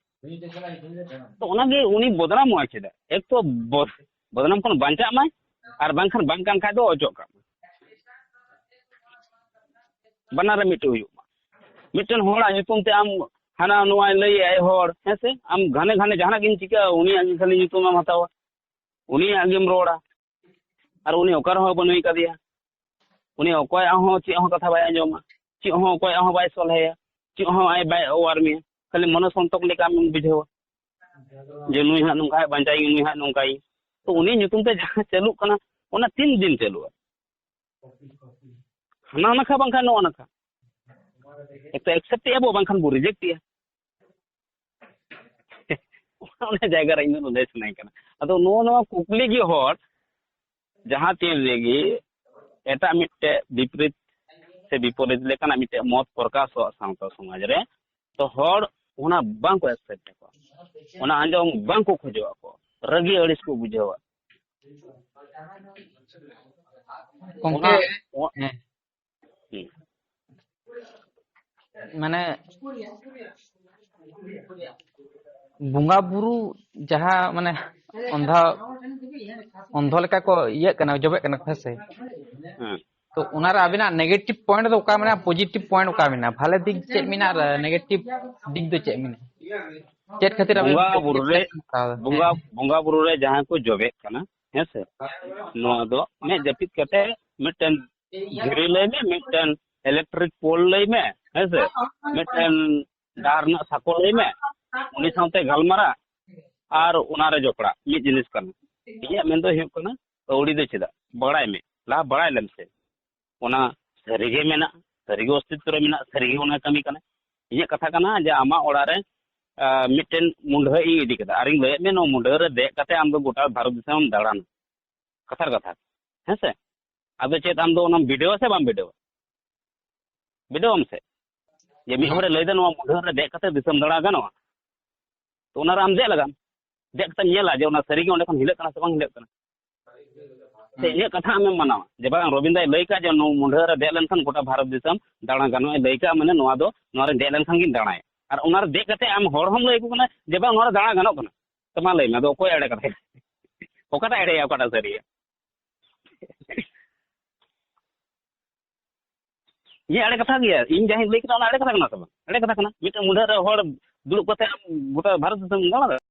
ᱛᱚ ᱚᱱᱟᱜᱮ ᱩᱱᱤ ᱵᱚᱫᱱᱟᱢᱚᱜᱼᱟ ᱪᱮᱫᱟᱜ? ᱮᱠ ᱛᱚ ᱵᱚ-, ᱵᱚᱫᱱᱟᱢ ᱠᱷᱚᱱ ᱵᱟᱧᱪᱟᱜ ᱢᱟᱭ, ᱟᱨ ᱵᱟᱝᱠᱷᱟᱱ ᱵᱟᱝ ᱠᱟᱱ ᱠᱷᱟᱡ ᱫᱚ ᱚᱪᱚᱜ ᱠᱟᱜ ᱢᱟ᱾ ᱵᱟᱱᱟᱨ ᱨᱮ ᱢᱤᱫᱴᱮᱡ ᱦᱩᱭᱩᱜ ᱢᱟ᱾ ᱢᱤᱫᱴᱮᱱ ᱦᱚᱲᱟᱜ ᱧᱩᱛᱩᱢ ᱛᱮ ᱟᱢ ᱦᱟᱱᱟ ᱱᱚᱣᱟᱭ ᱞᱟᱹᱭᱮᱜᱼᱟᱭ ᱦᱚᱲ, ᱦᱮᱸ ᱥᱮ? ᱟᱢ ᱜᱷᱟᱱᱮ ᱜᱷᱟᱱᱮ ᱡᱟᱦᱟᱱᱟᱜ ᱜᱮᱢ ᱪᱤᱠᱟᱹᱜᱼᱟ, ᱩᱱᱤᱭᱟᱜ ᱜᱮ ᱠᱷᱟᱹᱞᱤ ᱧᱩᱛᱩᱢ ᱮᱢ ᱦᱟᱛᱟᱣᱟ, ᱩᱱᱤᱭᱟᱜ ᱜᱮᱢ ᱨᱚᱲᱟ, ᱟᱨ ᱩᱱᱤ ᱚᱠᱟ ᱨᱮᱦᱚᱸ ᱵᱟᱹᱱᱩᱭ ᱠᱟᱫᱮᱭᱟ᱾ ᱩᱱᱤ ᱚᱠᱚᱭᱟᱜ ᱦᱚᱸ ᱪᱮᱫ ᱦᱚᱸ ᱠᱟᱛᱷᱟ ᱵᱟᱭ ᱟᱸᱡᱚᱢᱟ, ᱪᱮᱫ ᱦᱚᱸ ᱚᱠᱚᱭᱟᱜ ᱦᱚᱸ ᱵᱟᱭ ᱥᱚᱞᱦᱮᱭᱟ, ᱪᱮᱫ ᱦᱚᱸ ᱟᱡ ᱵᱟᱭ ᱚᱣᱟᱨ ᱢᱮᱭᱟ, ᱠᱷᱟᱹᱞᱤ ᱢᱚᱱᱚᱥᱚᱱᱛᱚᱠ ᱞᱮᱠᱟ ᱟᱢᱮᱢ ᱵᱩᱡᱷᱟᱹᱣᱟ ᱡᱮ ᱱᱩᱭ ᱦᱟᱸᱜ ᱱᱚᱝᱠᱟᱭ ᱵᱟᱧᱪᱟᱭ, ᱱᱩᱭ ᱦᱟᱸᱜ ᱱᱚᱝᱠᱟᱭ᱾ ᱛᱚ ᱩᱱᱤ ᱧᱩᱛᱩᱢ ᱛᱮ ᱡᱟᱦᱟᱸ ᱪᱟᱹᱞᱩᱜ ᱠᱟᱱᱟ, ᱚᱱᱟ ᱛᱤᱱ ᱫᱤᱱ ᱪᱟᱹᱞᱩᱜᱼᱟ? ᱦᱟᱱᱟ ᱱᱟᱠᱷᱟ ᱵᱟᱝᱠᱷᱟᱱ ᱱᱚᱣᱟ ᱱᱟᱠᱷᱟ᱾ ᱮᱠ ᱛᱚ accept ᱮᱜᱼᱟ ᱵᱚ, ᱵᱟᱝᱠᱷᱟᱱ ᱵᱚ reject ᱮᱜᱼᱟ᱾ ᱚᱱᱟ ᱡᱟᱭᱜᱟ ᱨᱮ ᱤᱧ ᱫᱚ ᱞᱟᱹᱭ ᱥᱟᱱᱟᱧ ᱠᱟᱱᱟ᱾ ᱟᱫᱚ ᱱᱚᱣᱟ, ᱱᱚᱣᱟ ᱠᱩᱠᱞᱤ ᱜᱮ ᱦᱚᱲ ᱡᱟᱦᱟᱸ ᱛᱤᱱ ᱨᱮᱜᱮ ᱮᱴᱟᱜ ᱢᱤᱫᱴᱮᱡ ᱵᱤᱯᱨᱤᱛ ᱥᱮ ᱵᱤᱯᱚᱨᱤᱛ ᱞᱮᱠᱟᱱᱟᱜ ᱢᱤᱫᱴᱮᱡ ᱢᱚᱛ ᱯᱨᱚᱠᱟᱥᱚᱜᱼᱟ ᱥᱟᱶᱛᱟ ᱥᱚᱢᱟᱡᱽ ᱨᱮ, ᱛᱚ ᱦᱚᱲ ᱚᱱᱟ ᱵᱟᱝ ᱠᱚ accept ᱟᱠᱚ, ᱚᱱᱟ ᱟᱸᱡᱚᱢ ᱵᱟᱝ ᱠᱚ ᱠᱷᱚᱡᱚᱜ ᱟᱠᱚ, ᱨᱟᱹᱜᱤ ᱟᱹᱲᱤᱥ ᱠᱚ ᱵᱩᱡᱷᱟᱹᱣᱟ᱾ ᱜᱚᱢᱠᱮ, ᱚᱱᱟ, ᱚ-, ᱦᱮᱸ᱾ ᱦᱩᱸ᱾ ᱢᱟᱱᱮ ᱵᱚᱸᱜᱟ ᱵᱩᱨᱩ ᱡᱟᱦᱟᱸ ᱢᱟᱱᱮ ᱚᱱᱫᱷᱟ, ᱚᱱᱫᱷᱚ ᱞᱮᱠᱟ ᱠᱚ ᱤᱭᱟᱹᱜ ᱠᱟᱱᱟ, ᱡᱚᱵᱮᱜ ᱠᱟᱱᱟ ᱠᱚ, ᱦᱮᱸ ᱥᱮ? ᱦᱮᱸ᱾ ᱛᱚ ᱚᱱᱟᱨᱮ ᱟᱵᱤᱱᱟᱜ negative point ᱫᱚ ᱚᱠᱟ ᱢᱮᱱᱟᱜᱼᱟ, positive point ᱚᱠᱟ ᱢᱮᱱᱟᱜᱼᱟ, ᱵᱷᱟᱞᱮ ᱫᱤᱠ ᱪᱮᱫ ᱢᱮᱱᱟᱜᱼᱟ ᱟᱨ negative ᱫᱤᱠ ᱫᱚ ᱪᱮᱫ ᱢᱮᱱᱟᱜᱼᱟ? ᱪᱮᱫ ᱠᱷᱟᱹᱛᱤᱨ ᱟᱵᱮᱱ ᱵᱚᱸᱜᱟ ᱵᱩᱨᱩ ᱨᱮ, ᱦᱮᱸ᱾ ᱵᱚᱸᱜᱟ, ᱵᱚᱸᱜᱟ ᱵᱩᱨᱩ ᱨᱮ ᱡᱟᱦᱟᱸ ᱠᱚ ᱡᱚᱵᱮᱜ ᱠᱟᱱᱟ, ᱦᱮᱸ ᱥᱮ, ᱱᱚᱣᱟ ᱫᱚ ᱢᱮᱫ ᱡᱟᱹᱯᱤᱫ ᱠᱟᱛᱮ ᱢᱤᱫᱴᱮᱱ ᱫᱷᱤᱨᱤ ᱞᱟᱹᱭ ᱢᱮ, ᱢᱤᱫᱴᱮᱱ electric pole ᱞᱟᱹᱭ ᱢᱮ, ᱦᱮᱸ ᱥᱮ, ᱢᱤᱫᱴᱮᱱ ᱰᱟᱦᱟᱨ ᱨᱮᱱᱟᱜ ᱥᱟᱸᱠᱚ ᱞᱟᱹᱭ ᱢᱮ, ᱩᱱᱤ ᱥᱟᱶᱛᱮ ᱜᱟᱞᱢᱟᱨᱟᱜ ᱟᱨ ᱚᱱᱟᱨᱮ ᱡᱚᱯᱲᱟᱜ ᱢᱤᱫ ᱡᱤᱱᱤᱥ ᱠᱟᱱᱟ᱾ ᱤᱧᱟᱹᱜ ᱢᱮᱱ ᱫᱚ ᱦᱩᱭᱩᱜ ᱠᱟᱱᱟ, ᱟᱹᱣᱲᱤ ᱫᱚ ᱪᱮᱫᱟᱜ? ᱵᱟᱲᱟᱭ ᱢᱮ, ᱞᱟᱦᱟ ᱵᱟᱲᱟᱭ ᱞᱮᱢ ᱥᱮ᱾ ᱚᱱᱟ ᱥᱟᱹᱨᱤᱜᱮ ᱢᱮᱱᱟᱜᱼᱟ, ᱥᱟᱹᱨᱤᱜᱮ ᱚᱥᱛᱤᱛᱛᱚ ᱨᱮ ᱢᱮᱱᱟᱜᱼᱟ, ᱥᱟᱹᱨᱤᱜᱮ ᱚᱱᱟ ᱠᱟᱹᱢᱤ ᱠᱟᱱᱟ᱾ ᱤᱧᱟᱹᱜ ᱠᱟᱛᱷᱟ ᱠᱟᱱᱟ ᱡᱮ ᱟᱢᱟᱜ ᱚᱲᱟᱜ ᱨᱮ, ᱟᱸ, ᱢᱤᱫᱴᱮᱱ ᱢᱩᱸᱰᱷᱟᱹ ᱤᱧ ᱤᱫᱤ ᱠᱮᱫᱟ ᱟᱨᱤᱧ ᱞᱟᱹᱭᱟᱫ ᱢᱮᱭᱟ, ᱱᱚᱣᱟ ᱢᱩᱸᱰᱷᱟᱹ ᱨᱮ ᱫᱮᱡ ᱠᱟᱛᱮ ᱟᱢ ᱫᱚ ᱜᱚᱴᱟ ᱵᱷᱟᱨᱚᱛ ᱫᱤᱥᱚᱢ ᱮᱢ ᱫᱟᱬᱟᱱᱟ᱾ ᱠᱟᱛᱷᱟᱨ ᱠᱟᱛᱷᱟ, ᱦᱮᱸ ᱥᱮ? ᱟᱫᱚ ᱪᱮᱫ ᱟᱢ ᱫᱚ ᱚᱱᱟᱢ ᱵᱤᱰᱟᱹᱣᱟ ᱥᱮ ᱵᱟᱢ ᱵᱤᱰᱟᱹᱣᱟ? ᱵᱤᱰᱟᱹᱣᱟᱢ ᱥᱮ, ᱡᱮ ᱢᱤᱫ ᱦᱚᱲᱮ ᱞᱟᱹᱭᱫᱟ ᱱᱚᱣᱟ ᱢᱩᱸᱰᱷᱟᱹ ᱨᱮ ᱫᱮᱡ ᱠᱟᱛᱮ ᱫᱤᱥᱚᱢ ᱫᱟᱬᱟ ᱜᱟᱱᱚᱜᱼᱟ, ᱛᱚ ᱚᱱᱟᱨᱮ ᱟᱢ ᱫᱮᱡ ᱞᱟᱜᱟᱜ ᱟᱢ᱾ ᱫᱮᱡ ᱠᱟᱛᱮᱢ ᱧᱮᱞᱟ ᱡᱮ ᱚᱱᱟ ᱥᱟᱹᱨᱤᱜᱮ ᱚᱸᱰᱮ ᱠᱷᱚᱱ ᱦᱤᱞᱟᱹᱜ ᱠᱟᱱᱟ ᱥᱮ ᱵᱟᱝ ᱦᱤᱞᱟᱹᱜ ᱠᱟᱱᱟ᱾ ᱥᱮ ᱤᱧᱟᱹᱜ ᱠᱟᱛᱷᱟ ᱟᱢᱮᱢ ᱢᱟᱱᱟᱣᱟ ᱡᱮ ᱵᱟᱝ, ᱨᱚᱵᱤᱱ ᱫᱟᱭ ᱞᱟᱹᱭ ᱠᱟᱜ ᱡᱮ ᱱᱚᱣᱟ ᱢᱩᱸᱰᱷᱟᱹ ᱨᱮ ᱫᱮᱡ ᱞᱮᱱᱠᱷᱟᱱ ᱜᱚᱴᱟ ᱵᱷᱟᱨᱚᱛ ᱫᱤᱥᱚᱢ ᱫᱟᱬᱟ ᱜᱟᱱᱚᱜᱼᱟ, ᱞᱟᱹᱭ ᱠᱟᱜ, ᱢᱟᱱᱮ ᱱᱚᱣᱟ ᱫᱚ, ᱱᱚᱣᱟ ᱨᱮ ᱫᱮᱡ ᱞᱮᱱᱠᱷᱟᱱ ᱜᱤᱧ ᱫᱟᱬᱟᱭᱟ᱾ ᱟᱨ ᱚᱱᱟ ᱨᱮ ᱫᱮᱡ ᱠᱟᱛᱮ ᱟᱢ ᱦᱚᱲ ᱦᱚᱸᱢ ᱞᱟᱹᱭ ᱟᱠᱚ ᱠᱟᱱᱟ ᱡᱮ ᱵᱟᱝ, ᱱᱚᱣᱟ ᱨᱮ ᱫᱟᱬᱟ ᱜᱟᱱᱚᱜ ᱠᱟᱱᱟ᱾ ᱛᱚ ᱢᱟ ᱞᱟᱹᱭ ᱢᱮ, ᱟᱫᱚ ᱚᱠᱚᱭ ᱮᱲᱮ ᱠᱟᱛᱷᱟᱭᱟ? ᱚᱠᱟᱴᱟᱜ ᱮᱲᱮᱭᱟ, ᱚᱠᱟᱴᱟᱜ ᱥᱟᱹᱨᱤᱭᱟ? ᱤᱧᱟᱹᱜ ᱮᱲᱮ ᱠᱟᱛᱷᱟ ᱜᱮᱭᱟ, ᱤᱧ ᱡᱟᱦᱟᱸᱧ ᱞᱟᱹᱭ ᱠᱮᱫᱟ ᱚᱱᱟ ᱮᱲᱮ ᱠᱟᱛᱷᱟ ᱠᱟᱱᱟ ᱥᱮ ᱵᱟᱝ? ᱮᱲᱮ ᱠᱟᱛᱷᱟ ᱠᱟᱱᱟ᱾ ᱢᱤᱫᱴᱮᱱ ᱢᱩᱸᱰᱷᱟᱹ ᱨᱮ ᱦᱚᱲ ᱫᱩᱲᱩᱵ ᱠᱟᱛᱮ ᱟᱢ ᱜᱚᱴᱟ ᱵᱷᱟᱨᱚᱛ ᱫᱤᱥᱚᱢ ᱫᱟᱬᱟ ᱫᱟᱲᱮᱭᱟᱜᱼᱟ᱾